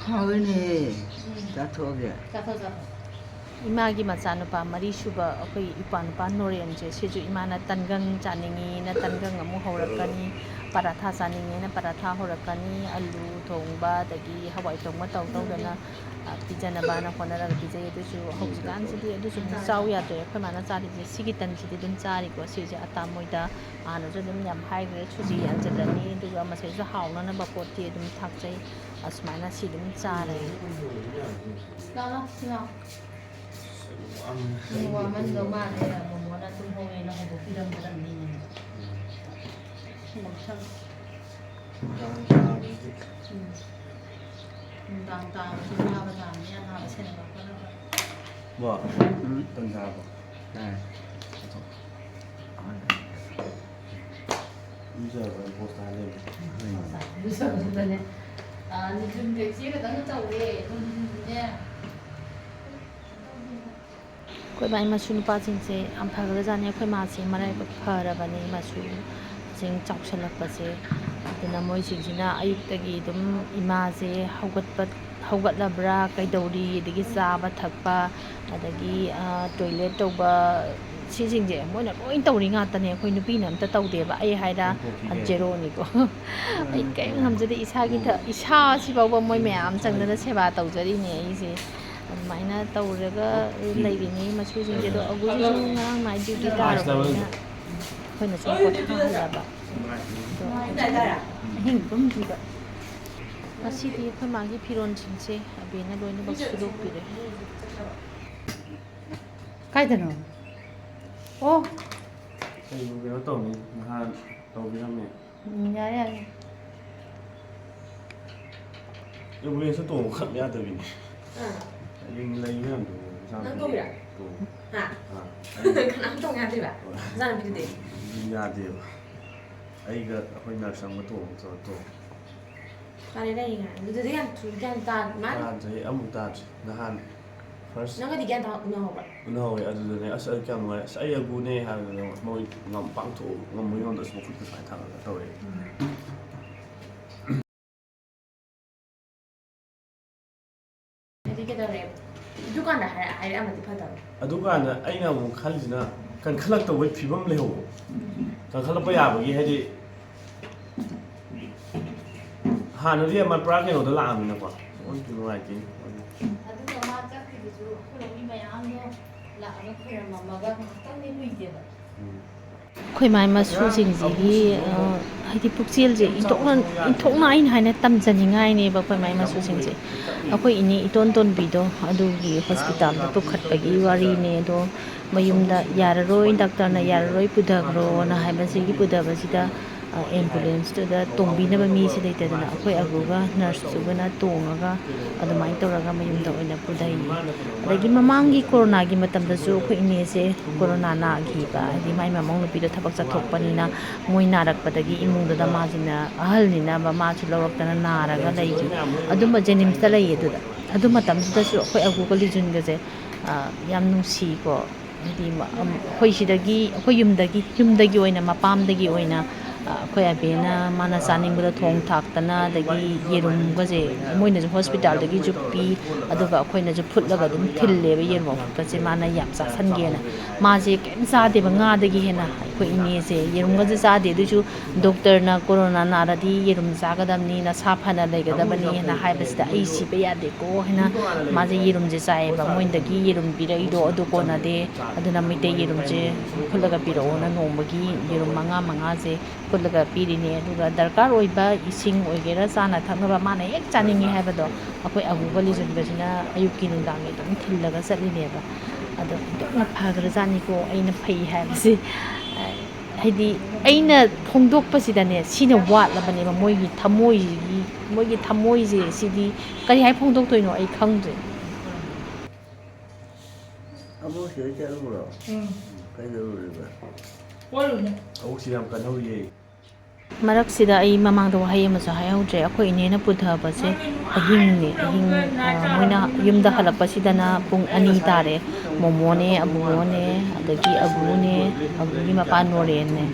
ꯍꯥꯎꯋꯤꯅꯦ꯫ ꯎꯝ꯫ ꯆꯥꯊꯣꯛꯑꯒꯦ꯫ ꯆꯥꯊꯣꯛ, ꯆꯥꯊꯣꯛ꯫ ꯏꯃꯥꯒꯤ ꯃꯆꯥꯅꯨꯄꯥ ꯃꯔꯤꯁꯨꯕ ꯑꯩꯈꯣꯏ ꯏꯄ꯭ꯋꯥ ꯅꯨꯄꯥ ꯅꯣꯔꯦꯟꯁꯦ, ꯁꯤꯁꯨ ꯏꯃꯥꯅ ꯇꯟꯒꯪ ꯆꯥꯅꯤꯡꯉꯤꯅ ꯇꯟꯒꯪ ꯑꯃꯨꯛ ꯍꯧꯔꯛꯀꯅꯤ, ꯄꯔꯥꯊꯥ ꯆꯥꯅꯤꯡꯉꯦꯅ ꯄꯔꯥꯊꯥ ꯍꯧꯔꯛꯀꯅꯤ, ꯑꯂꯨ ꯊꯣꯡꯕ ꯑꯗꯒꯤ ꯍꯋꯥꯏ ꯊꯣꯡꯕ ꯇꯧ ꯇꯧꯗꯅ, ꯑ, ꯄꯤꯖꯅꯕꯅ ꯍꯣꯠꯅꯔꯒ ꯄꯤꯖꯩ꯫ ꯑꯗꯨꯁꯨ ꯍꯧꯖꯤꯛꯀꯥꯟꯁꯤꯗꯤ ꯑꯗꯨꯁꯨ ꯑꯃꯨꯛ ꯆꯥꯎ ꯌꯥꯗ꯭ꯔꯦ꯫ ꯑꯩꯈꯣꯏ ꯃꯥꯅ ꯆꯥꯔꯤꯁꯦ ꯁꯤꯒꯤ ꯇꯟꯁꯤꯗꯤ ꯑꯗꯨꯝ ꯆꯥꯔꯤꯀꯣ꯫ ꯁꯤꯁꯦ ꯑꯇꯥ ꯃꯣꯏꯗ ꯍꯥꯟꯅꯁꯨ ꯑꯗꯨꯝ ꯌꯥꯝ ꯍꯥꯏꯈ꯭ꯔꯦ, ꯁꯨꯖꯤ ꯌꯥꯟꯁꯤꯜꯂꯅꯤ, ꯑꯗꯨꯒ ꯃꯁꯤꯁꯨ ꯍꯥꯎꯅꯅꯕ ꯄꯣꯠꯇꯤ ꯑꯗꯨꯝ ꯊꯥꯛꯆꯩ꯫ ꯑꯁꯨꯃꯥꯏꯅ ꯁꯤ ꯑꯗꯨꯝ ꯆꯥꯔꯦ꯫ ꯂꯥꯛꯑꯣ, ꯂꯥꯛꯑꯣ, ꯁꯤ ꯂꯥꯛꯑꯣ꯫ ꯅꯪ ꯋꯥꯃꯟꯗꯧ ꯃꯥꯜꯂꯦ, ꯃꯣꯃꯣꯅ ꯇꯨꯝꯍꯧꯋꯦꯅ ꯍꯧꯗꯣꯛꯄꯤꯔꯝꯒꯗꯕꯅꯤꯅꯦ꯫ ꯁꯨꯝꯕ ꯈꯔ ꯅꯨꯡꯗꯥꯡ ꯇꯥꯕꯁꯤꯗꯤ ꯎꯝ꯫ ꯅꯨꯡꯗꯥꯡ ꯇꯥꯕꯁꯤ ꯋꯥꯕ ꯇꯥꯕꯅꯤ, ꯑꯅꯥꯕ ꯁꯦꯟꯅꯕ ꯈꯣꯠꯅꯕ꯫ ꯕꯣ, ꯎꯝ꯫ ꯇꯟ ꯆꯥꯔꯕꯣ? ꯆꯥꯔꯦ꯫ ꯏꯔꯨꯖꯔꯕ? ꯕꯣꯁ ꯇꯥꯔ ꯂꯩꯔꯦ꯫ ꯏꯔꯨꯖꯕꯗꯨꯗꯅꯦ꯫ ꯑꯥ, ꯅꯨꯡꯊꯤꯟ ꯊꯦꯛꯁꯤ ꯈꯛꯇꯪ ꯇꯧꯔꯦ꯫ ꯅꯨꯡꯊꯤꯟꯗꯤꯅꯦ꯫ ꯑꯩꯈꯣꯏ ꯏꯕꯥꯏ ꯃꯁꯨ ꯅꯨꯄꯥꯁꯤꯡꯁꯦ ꯌꯥꯝ ꯐꯈ꯭ꯔꯖꯥꯠꯅꯤ꯫ ꯑꯩꯈꯣꯏ ꯃꯥꯁꯦ ꯃꯔꯥꯏꯕꯛ ꯐꯔꯕꯅꯤ, ꯃꯁꯨꯁꯤꯡ ꯆꯥꯎꯁꯜꯂꯛꯄꯁꯦ꯫ ꯑꯗꯨꯅ ꯃꯣꯏꯁꯤꯡꯁꯤꯅ ꯑꯌꯨꯛꯇꯒꯤ ꯑꯗꯨꯝ ꯏꯃꯥꯁꯦ ꯍꯧꯒꯠꯄ, ꯍꯧꯒꯠꯂꯕ꯭ꯔꯥ, ꯀꯩꯗꯧꯔꯤ, ꯑꯗꯒꯤ ꯆꯥꯕ ꯊꯛꯄ, ꯑꯗꯒꯤ, ꯑ, ꯇꯣꯏꯂꯦꯠ ꯇꯧꯕ, ꯁꯤꯁꯤꯡꯁꯦ ꯃꯣꯏꯅ ꯂꯣꯏ ꯇꯧꯔꯤ ꯉꯥꯛꯇꯅꯦ꯫ ꯑꯩꯈꯣꯏ ꯅꯨꯄꯤꯅ ꯑꯝꯇ ꯇꯧꯗꯦꯕ꯫ ꯑꯩ ꯍꯥꯏꯔ ꯇꯧꯊꯣꯛꯄꯤꯅꯦ꯫ ꯖꯦꯔꯣꯅꯤꯀꯣ꯫ ꯑꯩ ꯀꯔꯤꯝ ꯉꯝꯖꯗꯦ꯫ ꯏꯁꯥꯒꯤ ꯊ-, ꯏꯁꯥꯁꯤꯐꯥꯎꯕ ꯃꯣꯏ ꯃꯌꯥꯝ ꯆꯪꯗꯅ ꯁꯦꯕꯥ ꯇꯧꯖꯔꯤꯅꯦ ꯑꯩꯁꯦ꯫ ꯑꯗꯨꯃꯥꯏꯅ ꯇꯧꯔꯒ ꯂꯩꯔꯤꯅꯤ ꯃꯁꯨꯁꯤꯡꯁꯦ꯫ ꯑꯗꯣ ꯑꯒꯨꯁꯤꯁꯨ ꯉꯔꯥꯡ night duty ꯇꯥꯔꯨꯕꯅꯤꯅ ꯑꯩꯈꯣꯏꯅ ꯁꯨꯝ ꯄꯣꯊꯥꯍꯜꯂꯕ꯫ ꯑꯗꯣ ꯑꯍꯤꯡ ꯇꯨꯝꯗ꯭ꯔꯤꯕ꯫ ꯉꯁꯤꯗꯤ ꯑꯩꯈꯣꯏ ꯃꯥꯒꯤ ꯐꯤꯔꯣꯜꯁꯤꯡꯁꯦ ꯑꯕꯦꯅ ꯂꯣꯏꯅꯃꯛ ꯁꯨꯗꯣꯛꯄꯤꯔꯦ꯫ ꯀꯥꯏꯗꯅꯣ? ꯑꯣ꯫ ꯀꯩꯅꯣ, ꯀꯩꯅꯣ ꯇꯧꯅꯤ, ꯅꯍꯥꯟ ꯇꯧꯕꯤꯔꯝꯃꯦ꯫ ꯎꯝ, ꯌꯥꯔꯦ, ꯌꯥꯔꯦ꯫ ꯑꯦꯝꯕꯨꯂꯦꯟꯁꯇ ꯇꯣꯡꯕ ꯈꯛ ꯌꯥꯗꯕꯤꯅꯦ꯫ ꯑꯥ꯫ ꯍꯥꯏꯗꯤ ꯂꯩ ꯃꯌꯥꯝꯗꯣ ꯏꯁꯥ ꯅꯪ ꯇꯣꯡꯉꯤꯔꯥ? ꯇꯣꯡꯉꯤ꯫ ꯍꯥ? ꯑꯥ꯫ ꯀꯅꯥꯝ ꯇꯣꯡ ꯌꯥꯗ꯭ꯔꯤꯕ? ꯍꯣꯏ꯫ ꯅꯆꯥꯅꯨꯄꯤꯗꯨꯗꯤ? ꯑꯗꯨꯝ ꯌꯥꯗꯦꯕ꯫ ꯑꯩꯒ ꯑꯩꯈꯣꯏ ꯅꯔꯁ ꯑꯃꯒ ꯇꯣꯡꯉꯒ ꯇꯧꯔ ꯇꯣꯡꯉꯤ꯫ ꯐꯔꯦ, ꯂꯩ ꯉꯥꯏ꯫ ꯑꯗꯨꯗꯤ ꯌꯥꯝ ꯊꯨꯏ, ꯒ꯭ꯌꯥꯟ ꯇꯥ-, ꯃꯥ ꯇꯥꯗ꯭ꯔꯤ, ꯑꯩ ꯑꯃꯨꯛ ꯇꯥꯗ꯭ꯔꯤ꯫ ꯅꯍꯥꯟ ꯐꯥꯔꯁ ꯅꯪꯒꯗꯤ ꯒ꯭ꯌꯥꯟ ꯇꯥ-, ꯎꯅꯍꯧꯕ꯭ꯔꯥ? ꯎꯅꯍꯧꯋꯦ꯫ ꯑꯗꯨꯗꯅꯦ, "ꯑꯁ, ꯑꯩ ꯀꯌꯥꯝ ꯅꯨꯡꯉꯥꯏ, ꯑꯁ, ꯑꯩ ꯑꯒꯨꯅꯦ" ꯍꯥꯏꯕꯗꯨꯗ ꯃꯣꯏ ꯉꯝ-, ꯄꯥꯡꯊꯣꯛ ꯉꯝꯕ ꯉꯝꯗ ꯑꯁ ꯃꯈꯨꯠꯀ ꯁꯨꯃꯥꯏꯅ ꯊꯥꯡꯒꯠꯂꯒ ꯇꯧꯔꯛꯑꯦ꯫ ꯎꯝ꯫ ꯑꯗꯨꯗꯤ ꯀꯩꯗꯧꯔꯦ? ꯗꯨꯀꯥꯟꯗ ꯍꯥꯏꯔ-, ꯍꯥꯏꯔꯛꯑꯝꯃꯗꯤ ꯐꯗꯧꯕ꯫ ꯑꯗꯨꯀꯥꯟꯗ ꯑꯩꯅ ꯑꯃꯨꯛ ꯈꯜꯂꯤꯁꯤꯅ, ꯀꯟꯈꯠꯂꯛꯇꯧꯕꯒꯤ ꯐꯤꯕꯝ ꯂꯩꯍꯧꯕ꯫ ꯀꯟꯈꯠꯂꯛꯄ ꯌꯥꯕꯒꯤ, ꯍꯥꯏꯗꯤ, ꯍꯥꯟꯅꯗꯤ ꯑꯃ ꯄꯨꯔꯥ ꯀꯩꯅꯣꯗ ꯂꯥꯛꯑꯃꯤꯅꯀꯣ꯫ ꯑꯣꯟꯁꯨ ꯅꯨꯡꯉꯥꯏꯇꯦ꯫ ꯑꯗꯨꯒ ꯃꯥ ꯆꯠꯈ꯭ꯔꯤꯗꯨꯁꯨ ꯑꯩꯈꯣꯏ ꯃꯤ ꯃꯌꯥꯝꯗꯣ ꯂꯥꯛꯑꯒ ꯈꯣꯏꯔꯝꯃꯝꯃꯒ ꯉꯥꯏꯍꯥꯛꯇꯪꯗꯤ ꯎꯏꯗꯦꯕ꯫ ꯎꯝ꯫ ꯑꯩꯈꯣꯏ ꯃꯥꯏ ꯃꯁꯨꯁꯤꯡꯁꯤꯒꯤ, ꯑ, ꯍꯥꯏꯗꯤ ꯄꯨꯛꯆꯦꯜꯁꯦ ꯏꯟꯊꯣꯛꯅ, ꯏꯟꯊꯣꯛꯅ ꯑꯩꯅ ꯍꯥꯏꯅ ꯇꯝꯖꯅꯤꯡꯉꯥꯏꯅꯦꯕ ꯑꯩꯈꯣꯏ ꯃꯥꯏ ꯃꯆꯨꯁꯤꯡꯁꯦ꯫ ꯑꯩꯈꯣꯏ ꯏꯅꯦ ꯏꯇꯣꯟ ꯇꯣꯟꯕꯤꯗꯣ ꯑꯗꯨꯒꯤ ꯍꯣꯁꯄꯤꯇꯥꯜꯗ ꯄꯨꯈꯠꯄꯒꯤ ꯋꯥꯔꯤꯅꯦ꯫ ꯑꯗꯣ ꯃꯌꯨꯝꯗ ꯌꯥꯔꯔꯣꯏ, ꯗꯥꯛꯇꯔꯅ ꯌꯥꯔꯔꯣꯏ, ꯄꯨꯊꯈ꯭ꯔꯣꯅ ꯍꯥꯏꯕꯁꯤꯒꯤ ꯄꯨꯊꯕꯁꯤꯗ, ꯑ, ꯑꯦꯝꯕꯨꯂꯦꯟꯁꯇꯨꯗ ꯇꯣꯡꯕꯤꯅꯕ ꯃꯤꯁꯦ ꯂꯩꯇꯗꯅ ꯑꯩꯈꯣꯏ ꯑꯒꯨꯒ ꯅꯔꯁꯇꯨꯒꯅ ꯇꯣꯡꯉꯒ ꯑꯗꯨꯃꯥꯏꯅ ꯇꯧꯔꯒ ꯃꯌꯨꯝꯗ ꯑꯣꯏꯅ ꯄꯨꯊꯩ꯫ ꯑꯗꯒꯤ ꯃꯃꯥꯡꯒꯤ ꯀꯣꯔꯣꯅꯥꯒꯤ ꯃꯇꯝꯗꯁꯨ ꯑꯩꯈꯣꯏ ꯏꯅꯦꯁꯦ ꯀꯣꯔꯣꯅꯥ ꯅꯥꯈꯤꯕ, ꯍꯥꯏꯗꯤ ꯃꯥꯏ ꯃꯃꯧ ꯅꯨꯄꯤꯗꯣ ꯊꯕꯛ ꯆꯠꯊꯣꯛꯄꯅꯤꯅ ꯃꯣꯏ ꯅꯥꯔꯛꯄꯗꯒꯤ ꯏꯃꯨꯡꯗꯨꯗ ꯃꯥꯁꯤꯅ ꯑꯍꯜꯅꯤꯅ ꯃꯥꯁꯨ ꯂꯧꯔꯛꯇꯅ ꯅꯥꯔꯒ ꯂꯩꯈꯤ꯫ ꯑꯗꯨꯝꯕ ꯖꯦꯅꯤꯝꯁꯇ ꯂꯩꯌꯦ꯫ ꯑꯗꯨꯗ, ꯑꯗꯨ ꯃꯇꯝꯗꯨꯗꯁꯨ ꯑꯩꯈꯣꯏ ꯑꯒꯨꯒ ꯂꯤꯖꯨꯟꯒꯁꯦ, ꯑ, ꯌꯥꯝ ꯅꯨꯡꯁꯤꯀꯣ꯫ ꯍꯥꯏꯗꯤ ꯃ-, ꯑꯝ, ꯑꯩꯈꯣꯏ ꯁꯤꯗꯒꯤ, ꯑꯩꯈꯣꯏ ꯌꯨꯝꯗꯒꯤ, ꯌꯨꯝꯗꯒꯤ ꯑꯣꯏꯅ, ꯃꯄꯥꯝꯗꯒꯤ ꯑꯣꯏꯅ, ꯑ, ꯑꯩꯈꯣꯏ ꯑꯕꯦꯅ ꯃꯥꯅ ꯆꯥꯅꯤꯡꯕꯗ ꯊꯣꯡ ꯊꯥꯛꯇꯅ, ꯑꯗꯒꯤ ꯌꯦꯔꯨꯝꯒꯁꯦ ꯃꯣꯏꯅꯁꯨ ꯍꯣꯁꯄꯤꯇꯥꯜꯗꯒꯤꯁꯨ ꯄꯤ, ꯑꯗꯨꯒ ꯑꯩꯈꯣꯏꯅꯁꯨ ꯐꯨꯠꯂꯒ ꯑꯗꯨꯝ ꯊꯤꯜꯂꯦꯕ ꯌꯦꯔꯨꯝ ꯑꯐꯨꯠꯄꯁꯦ ꯃꯥꯅ ꯌꯥꯝ ꯆꯥꯁꯟꯒꯦꯅ꯫ ꯃꯥꯁꯦ ꯀꯩꯝ ꯆꯥꯗꯦꯕ, ꯉꯥꯗꯒꯤ ꯍꯦꯟꯅ꯫ ꯑꯩꯈꯣꯏ ꯏꯅꯦꯁꯦ ꯌꯦꯔꯨꯝꯒꯁꯦ ꯆꯥꯗꯦ, ꯑꯗꯨꯏꯁꯨ ꯗꯣꯛꯇꯔꯅ ꯀꯣꯔꯣꯅꯥ ꯅꯥꯔꯗꯤ ꯌꯦꯔꯨꯝ ꯆꯥꯒꯗꯕꯅꯤ, ꯅꯁꯥ ꯐꯅ ꯂꯩꯒꯗꯕꯅꯤ ꯍꯥꯏꯅ ꯍꯥꯏꯕꯁꯤꯗ ꯑꯩ ꯁꯤꯕ ꯌꯥꯗꯦꯀꯣ ꯍꯥꯏꯅ ꯃꯥꯁꯦ ꯌꯦꯔꯨꯝꯁꯦ ꯆꯥꯏꯌꯦꯕ꯫ ꯃꯣꯏꯗꯒꯤ ꯌꯦꯔꯨꯝ ꯄꯤꯔꯛꯏꯗꯣ ꯑꯗꯨ ꯀꯣꯟꯅꯗꯦ, ꯑꯗꯨꯅ ꯃꯩꯇꯩ ꯌꯦꯔꯨꯝꯁꯦ ꯐꯨꯠꯂꯒ ꯄꯤꯔꯛꯑꯣꯅ ꯅꯣꯡꯃꯒꯤ ꯌꯦꯔꯨꯝ ꯃꯉꯥ ꯃꯉꯥꯁꯦ ꯐꯨꯠꯂꯒ ꯄꯤꯔꯤꯅꯦ꯫ ꯑꯗꯨꯒ ꯗꯔꯀꯥꯔ ꯑꯣꯏꯕ ꯏꯁꯤꯡ ꯑꯣꯏꯒꯦꯔꯥ, ꯆꯥꯅ ꯊꯛꯅꯕ ꯃꯥꯅ ꯍꯦꯛ ꯆꯥꯅꯤꯡꯉꯤ ꯍꯥꯏꯕꯗꯣ ꯑꯩꯈꯣꯏ ꯑꯒꯨꯒ ꯂꯤꯖꯨꯟꯒꯁꯤꯅ ꯑꯌꯨꯛꯀꯤ ꯅꯨꯡꯗꯥꯡꯒꯤ ꯑꯗꯨꯝ ꯊꯤꯜꯂꯒ ꯆꯠꯂꯤꯅꯦꯕ꯫ ꯑꯗꯣ ꯑꯣꯟꯊꯣꯛꯅ ꯐꯈ꯭ꯔꯖꯥꯠꯅꯤꯀꯣ ꯑꯩꯅ ꯐꯩ ꯍꯥꯏꯕꯁꯦ꯫ ꯍꯥꯏꯗꯤ ꯑꯩꯅ ꯐꯣꯡꯗꯣꯛꯄꯁꯤꯗꯅꯦ ꯁꯤꯅ ꯋꯥꯠꯂꯕꯅꯦꯕ꯫ ꯃꯣꯏꯒꯤ ꯊꯃꯣꯏꯁꯤꯒꯤ, ꯃꯣꯏꯒꯤ ꯊꯃꯣꯏꯁꯦ ꯁꯤꯗꯤ ꯀꯔꯤ ꯍꯥꯏ ꯐꯣꯡꯗꯣꯛꯇꯣꯏꯅꯣ ꯑꯩ ꯈꯪꯗ꯭ꯔꯦ꯫ ꯑꯕꯣꯛꯁꯤ ꯍꯣꯏ ꯆꯠꯂꯨꯕ꯭ꯔꯣ? ꯎꯝ꯫ ꯀꯩꯗꯧꯔꯨꯔꯤꯕ? ꯀꯣꯏꯔꯨꯕꯅꯦ꯫ ꯑꯕꯣꯛꯁꯤ ꯌꯥꯝ ꯀꯟꯍꯧꯔꯤꯌꯦ꯫ ꯃꯔꯛꯁꯤꯗ ꯑꯩ ꯃꯃꯥꯡꯗ ꯋꯥꯍꯩ ꯑꯃꯁꯨ ꯍꯥꯏꯍꯧꯗ꯭ꯔꯦ꯫ ꯑꯩꯈꯣꯏ ꯏꯅꯦꯅ ꯄꯨꯊꯕꯁꯦ ꯑꯍꯤꯡꯅꯦ, ꯑꯍꯤꯡ, ꯑ, ꯃꯣꯏꯅ ꯌꯨꯝꯗ ꯍꯜꯂꯛꯄꯁꯤꯗꯅ ꯄꯨꯡ ꯑꯅꯤ ꯇꯥꯔꯦ꯫ ꯃꯣꯃꯣꯅꯦ, ꯑꯕꯨꯡꯉꯣꯅꯦ, ꯑꯗꯒꯤ ꯑꯕꯨꯅꯦ, ꯑꯕꯨꯒꯤ ꯃꯄꯥ ꯅꯣꯔꯦꯟꯅꯦ,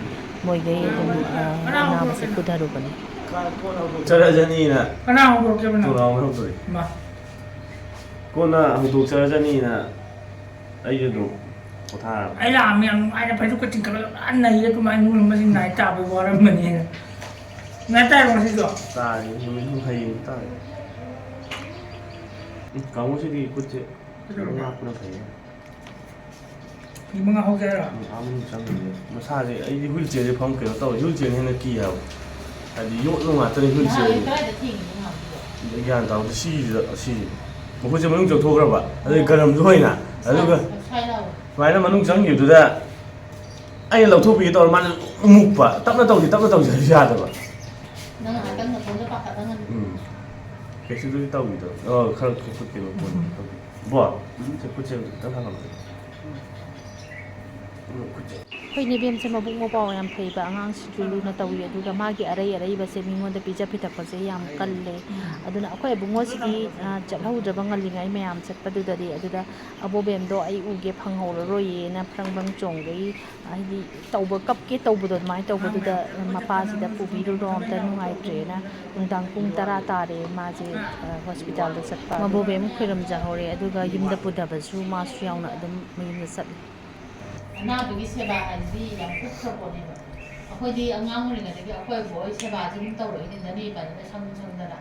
ꯃꯣꯏꯈꯩ ꯑꯗꯨꯝ, ꯑ, ꯑꯅꯥꯕꯁꯦ ꯄꯨꯊꯔꯨꯕꯅꯦ꯫ ꯆꯠꯂꯖꯅꯤꯅ ꯀꯅꯥ ꯍꯧꯗꯣꯔꯛꯀꯦꯕ ꯅꯪ? ꯊꯣꯡꯅꯥꯎ ꯍꯧꯗꯣꯔꯛꯑꯦ꯫ ꯃꯥ꯫ ꯀꯣꯟꯅ ꯍꯧꯗꯣꯛꯆꯔꯖꯅꯤꯅ ꯑꯩꯁꯨ ꯑꯗꯨꯝ ꯄꯣꯊꯥꯔꯕ꯫ ꯑꯩ ꯂꯥꯛꯑꯝꯃꯦ, ꯌꯥꯝ ꯅꯨꯡꯉꯥꯏꯅ ꯐꯩꯖꯨꯞꯀ ꯆꯤꯡꯈꯠꯂꯒ ꯄꯨꯔꯥ ꯅꯩꯔꯦ, ꯑꯗꯨꯃꯥꯏꯅ ꯅꯣꯡꯃ ꯃꯁꯤꯡ ꯅꯥꯏ ꯇꯥꯕꯩ ꯋꯥꯔꯝꯕꯅꯦꯅ꯫ ꯅꯥꯏ ꯇꯥꯔꯦ ꯉꯁꯤꯁꯨ? ꯇꯥꯔꯦ, ꯅꯨꯃꯤꯠ ꯍꯨꯝ ꯍꯌꯦꯡ ꯇꯥꯔꯦ꯫ ꯎꯝ, ꯀꯥꯡꯕꯨꯁꯤꯗꯤ ꯈꯨꯠꯁꯦ ꯀꯩꯗꯧꯔꯒꯦ? ꯉꯥꯛꯄꯅ ꯐꯩꯌꯦ꯫ ꯃꯤ ꯃꯉꯥ ꯍꯧꯒꯦ ꯍꯥꯏꯔꯣ? ꯃꯁꯥ ꯃꯅꯨꯡ ꯆꯪꯗꯦ꯫ ꯃꯁꯥꯁꯦ ꯑꯩꯗꯤ ꯍꯨꯏꯜ ꯆꯦꯌꯔꯁꯦ ꯐꯝ ꯀꯩꯅꯣ ꯇꯧꯋꯦ, ꯍꯨꯏꯜ ꯆꯦꯌꯔꯅ ꯍꯦꯟꯅ ꯀꯤ ꯍꯥꯏꯕ꯫ ꯍꯥꯏꯗꯤ ꯌꯣꯠꯅꯨꯡ ꯉꯥꯛꯇꯅꯤ ꯍꯨꯏꯜ ꯆꯦꯌꯔꯁꯦ꯫ ꯀꯗꯥꯏꯗ ꯊꯦꯡꯉꯤꯅꯣ ꯅꯍꯥꯟꯒꯤꯗꯣ? ꯒ꯭ꯌꯥꯟ ꯇꯥꯍꯧꯗꯦ꯫ ꯁꯤꯁꯤꯗ, ꯁꯤꯁꯦ꯫ ꯃꯈꯨꯠꯁꯦ ꯃꯅꯨꯡ ꯆꯪꯊꯣꯛꯈ꯭ꯔꯕ꯫ ꯑꯗꯩ ꯒꯔꯝꯁꯨ ꯑꯣꯏꯅ꯫ ꯑꯗꯨꯒ ꯁ꯭ꯋꯥꯏ ꯂꯥꯎꯋꯦ꯫ ꯁꯨꯃꯥꯏꯅ ꯃꯅꯨꯡ ꯆꯪꯈꯤꯕꯗꯨꯗ ꯑꯩꯅ ꯂꯧꯊꯣꯛꯄꯤꯒꯦ ꯇꯧꯔ ꯃꯥꯅ ꯃꯨꯛꯄ꯫ "ꯇꯞꯅ ꯇꯧꯁꯤ, ꯇꯞꯅ ꯇꯧꯁꯤ" ꯍꯥꯏꯁꯨ ꯌꯥꯗꯕ꯫ ꯅꯪ ꯉꯥꯏꯍꯥꯛꯇꯪ ꯅꯇꯣꯝꯗ ꯄꯥꯈꯠꯂꯝꯒꯅꯤ꯫ ꯎꯝ꯫ ꯀꯩꯁꯨꯗꯤ ꯇꯧꯈꯤꯗꯕ꯫ ꯑꯣ, ꯈꯔ ꯈꯨꯠ ꯀꯩꯅꯣ ꯄꯣꯟꯕ ꯇꯧꯈꯤ꯫ ꯕꯣ, ꯎꯝ, ꯁꯦ ꯈꯨꯠꯁꯦ ꯈꯤꯇꯪ ꯍꯥꯡꯍꯜꯂꯣ꯫ ꯎꯝ, ꯈꯨꯠꯁꯦ꯫ ꯑꯩꯈꯣꯏ ꯅꯦꯕꯦꯝꯁꯦ ꯃꯕꯨꯛ ꯃꯄꯥꯎ ꯌꯥꯝ ꯐꯩꯕ, ꯑꯉꯥꯡꯁꯤꯡꯁꯨ ꯂꯨꯅ ꯇꯧꯏ, ꯑꯗꯨꯒ ꯃꯥꯒꯤ ꯑꯔꯩ ꯑꯔꯩꯕꯁꯦ ꯃꯤꯉꯣꯟꯗ ꯄꯤꯖ ꯄꯤꯊꯛꯄꯁꯦ ꯌꯥꯝ ꯀꯜꯂꯦ꯫ ꯑꯗꯨꯅ ꯑꯩꯈꯣꯏ ꯑꯕꯨꯡꯉꯣꯁꯤꯗꯤ, ꯑ, ꯆꯠꯍꯧꯗ꯭ꯔꯕ ꯉꯜꯂꯤꯉꯩ ꯃꯌꯥꯝ ꯆꯠꯄꯗꯨꯗꯗꯤ, ꯑꯗꯨꯗ ꯑꯕꯣꯕꯦꯝꯗꯣ ꯑꯩ ꯎꯒꯦ ꯐꯪꯍꯧꯔꯔꯣꯏꯌꯦꯅ ꯐ꯭ꯔꯪ ꯐ꯭ꯔꯪ ꯆꯣꯡꯕꯒꯤ, ꯍꯥꯏꯗꯤ ꯇꯧꯕ, ꯀꯞꯀꯦ ꯇꯧꯕꯗꯣ ꯑꯗꯨꯃꯥꯏꯅ ꯇꯧꯕꯗꯨꯗ ꯃꯄꯥꯁꯤꯗ ꯄꯨꯕꯤꯔꯨꯔꯣ, ꯑꯝꯇ ꯅꯨꯡꯉꯥꯏꯇ꯭ꯔꯦꯅ ꯅꯨꯡꯗꯥꯡ ꯄꯨꯡ ꯇꯔꯥ ꯇꯥꯔꯦ ꯃꯥꯁꯦ, ꯑ, ꯍꯣꯁꯄꯤꯇꯥꯜꯗ ꯆꯠꯄ꯫ ꯃꯕꯣꯕꯦꯝ ꯈꯣꯏꯔꯝꯖꯍꯧꯔꯦ, ꯑꯗꯨꯒ ꯌꯨꯝꯗ ꯄꯨꯊꯕꯁꯨ ꯃꯥꯁꯨ ꯌꯥꯎꯅ ꯑꯗꯨꯝ ꯃꯌꯨꯝꯗ ꯆꯠꯂꯦ꯫ ꯑꯅꯥꯕꯒꯤ ꯁꯦꯕꯥ ꯍꯥꯏꯁꯤꯗꯤ ꯌꯥꯝ ꯀꯨꯞꯈ꯭ꯔ ꯄꯣꯠꯅꯦꯕ꯫ ꯑꯩꯈꯣꯏꯗꯤ ꯑꯉꯥꯡ ꯑꯣꯏꯔꯤꯉꯩꯗꯒꯤ ꯑꯩꯈꯣꯏ ꯕꯣꯏ ꯁꯦꯕꯥꯁꯦ ꯑꯗꯨꯝ ꯇꯧꯔꯛꯏꯅꯤꯗꯅ ꯏꯕꯥꯅꯤꯅ ꯁꯪ ꯁꯪꯗꯅ꯫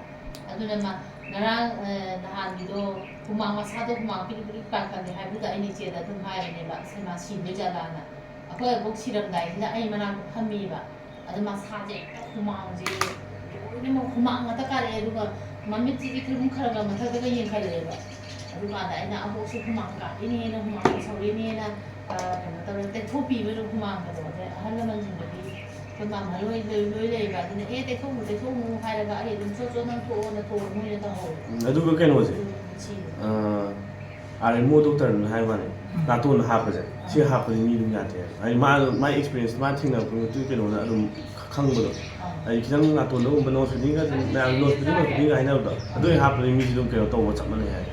ꯑꯗꯨꯅ ꯃꯥ ꯉꯔꯥꯡ, ꯑ, ꯅꯍꯥꯟꯒꯤꯗꯣ ꯍꯨꯃꯥꯡ, ꯃꯁꯥꯗꯣ ꯍꯨꯃꯥꯡ ꯄꯤꯔꯤꯛ ꯄꯤꯔꯤꯛ ꯄꯥꯏꯈꯠꯂꯦ ꯍꯥꯏꯕꯗꯨꯗ ꯑꯩꯅ ꯏꯆꯦꯗ ꯑꯗꯨꯝ ꯍꯥꯏꯕꯅꯦꯕ, "ꯁꯦ ꯃꯥ ꯁꯤꯗꯣꯏ ꯖꯥꯠꯂꯥꯅ?" ꯑꯩꯈꯣꯏ ꯑꯕꯣꯛ ꯁꯤꯔꯝꯗꯥꯏꯁꯤꯗ ꯑꯩ ꯃꯅꯥꯛꯇ ꯐꯝꯃꯤꯕ꯫ ꯑꯗꯨ ꯃꯁꯥꯁꯦ ꯍꯦꯛꯇ ꯍꯨꯃꯥꯡꯁꯦ ꯂꯣꯏꯅꯃꯛ ꯍꯨꯃꯥꯡ ꯉꯥꯛꯇ ꯀꯥꯔꯛꯑꯦ꯫ ꯑꯗꯨꯒ ꯃꯃꯤꯠꯁꯤꯗꯤ ꯈꯔ ꯈꯔ ꯈꯔ ꯃꯊꯛꯇꯒ ꯌꯦꯡꯈꯠꯂꯛꯑꯦꯕ꯫ ꯑꯗꯨꯀꯥꯟꯗ ꯑꯩꯅ ꯑꯕꯣꯛꯁꯦ ꯍꯨꯃꯥꯡ ꯀꯥꯔꯛꯏꯅꯦꯅ, ꯍꯨꯃꯥꯡ ꯁꯧꯔꯤꯅꯦꯅ, ꯑ, ꯀꯩꯅꯣ ꯇꯧꯔꯦ, ꯇꯩꯊꯣꯛꯄꯤꯕꯗꯣ ꯍꯨꯃꯥꯡꯒꯗꯣ꯫ ꯑꯗꯩ ꯑꯍꯜ ꯂꯃꯟꯁꯤꯡꯗꯗꯤ ꯑꯩꯈꯣꯏ ꯃꯥꯝꯃ ꯂꯣꯏ, ꯂꯣꯏ, ꯂꯣꯏ ꯂꯩꯌꯦꯕ꯫ ꯑꯗꯨꯅ "ꯑꯦ, ꯇꯩꯊꯣꯛꯎꯅꯨ, ꯇꯩꯊꯣꯛꯎꯅꯨ" ꯍꯥꯏꯔꯒ ꯑꯩ ꯑꯗꯨꯝ "ꯆꯣ, ꯆꯣ, ꯅꯪ ꯊꯣꯛꯑꯣ, ꯅꯊꯣꯛꯑꯣ" ꯃꯣꯏꯅ ꯇꯧꯍꯧꯋꯦ꯫ ꯎꯝ, ꯑꯗꯨꯒ ꯀꯩꯅꯣꯁꯦ, ꯎꯝ, ꯁꯤ꯫ ꯑ, ꯑꯥꯔ ꯑꯦꯝ ꯑꯣ ꯗꯣꯛꯇꯔꯅ ꯍꯥꯏ ꯋꯥꯅꯤ, ꯎꯝ꯫ ꯅꯥꯇꯣꯟꯗ ꯍꯥꯞꯄꯁꯦ, ꯁꯤ ꯍꯥꯞꯄꯗꯤ ꯃꯤ ꯑꯗꯨꯝ ꯌꯥꯗꯦ ꯍꯥꯏꯕ꯫ ꯍꯥꯏꯗꯤ ꯃꯥ, ꯃꯥꯏ ꯑꯦꯛꯁꯄꯤꯔꯤꯌꯦꯟꯁ, ꯃꯥ ꯊꯦꯡꯅꯔꯛꯄ ꯃꯇꯨꯡ ꯀꯩꯅꯣꯅ ꯑꯗꯨꯝ ꯈꯪꯕꯗꯣ꯫ ꯑꯥ꯫ ꯍꯥꯏꯗꯤ ꯈꯤꯇꯪ ꯅꯥꯇꯣꯟꯗꯒꯨꯝꯕ ꯅꯣꯁ ꯕ꯭ꯂꯤꯗꯤꯡꯒ ꯑꯗꯨꯝ ꯃꯌꯥꯝ ꯅꯣꯁ ꯕ꯭ꯂꯤꯗꯤꯡ, ꯅꯣꯁ ꯕ꯭ꯂꯤꯗꯤꯡꯒ ꯍꯥꯏꯅꯕꯗꯣ, ꯑꯗꯨ ꯍꯦꯛ ꯍꯥꯞꯄꯗꯤ ꯃꯤꯁꯦ ꯑꯗꯨꯝ ꯀꯩꯅꯣ ꯇꯧꯕ ꯆꯞ ꯃꯥꯟꯅꯩ ꯍꯥꯏ꯫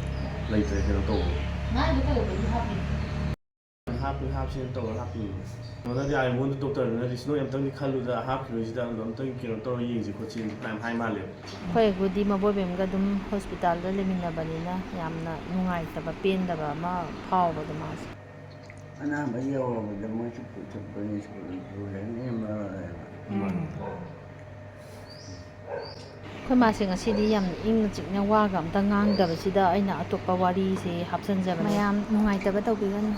ꯂꯩꯇ꯭ꯔꯦ ꯀꯩꯅꯣ ꯇꯧꯕ꯫ ꯃꯥꯏꯗꯣ ꯀꯩꯗꯧꯕꯒꯤ ꯍꯥꯞꯄꯤꯅꯣ? ꯍꯥꯞꯄꯤ, ꯍꯥꯞꯁꯦꯅ ꯇꯧꯔ ꯍꯥꯞꯄꯤꯅꯦ꯫ ꯀꯩꯅꯣꯅꯗꯤ ꯑꯥꯔ ꯑꯦꯝ ꯑꯣꯗ ꯗꯣꯛꯇꯔꯗꯨꯅꯗꯤ "ꯁꯤ ꯅꯣꯏ ꯑꯝꯇꯪꯗꯤ ꯈꯜꯂꯨꯗ, ꯍꯥꯞꯈꯤꯔꯣꯏꯁꯤꯗ, ꯑꯗꯣ ꯑꯝꯇꯪ ꯀꯩꯅꯣ ꯇꯧꯔ ꯌꯦꯡꯁꯤ ꯈꯣꯠꯁꯤ" ꯃꯌꯥꯝ ꯍꯥꯏ ꯃꯥꯜꯂꯦꯕ꯫ ꯑꯩꯈꯣꯏ ꯑꯕꯨꯗꯤ ꯃꯕꯣꯏꯕꯦꯝꯒ ꯑꯗꯨꯝ ꯍꯣꯁꯄꯤꯇꯥꯜꯗ ꯂꯩꯃꯤꯟꯅꯕꯅꯤꯅ ꯌꯥꯝꯅ ꯅꯨꯡꯉꯥꯏꯇꯕ, ꯄꯦꯟꯗꯕ ꯑꯃ ꯐꯥꯎꯕꯗꯣ ꯃꯥꯁꯦ꯫ ꯑꯅꯥꯕ ꯌꯧꯔꯕꯗ ꯃꯣꯏꯁꯨ ꯄꯨꯊꯣꯛꯄꯅꯤ, ꯄꯨꯔꯦꯅ ꯃꯔꯣꯜ ꯑꯃ꯫ ꯎꯝ꯫ ꯑꯩꯈꯣꯏ ꯃꯥꯁꯦ ꯉꯁꯤꯗꯤ ꯌꯥꯝ ꯏꯪꯅ ꯆꯤꯛꯅ ꯋꯥꯒ ꯑꯝꯇ ꯉꯥꯡꯗꯕꯁꯤꯗ ꯑꯩꯅ ꯑꯇꯣꯞꯄ ꯋꯥꯔꯤꯁꯦ ꯍꯥꯞꯆꯤꯟꯖꯕꯅꯦ꯫ ꯃꯌꯥꯝ ꯅꯨꯡꯉꯥꯏꯇꯕ ꯇꯧꯕꯤꯒꯅꯨ꯫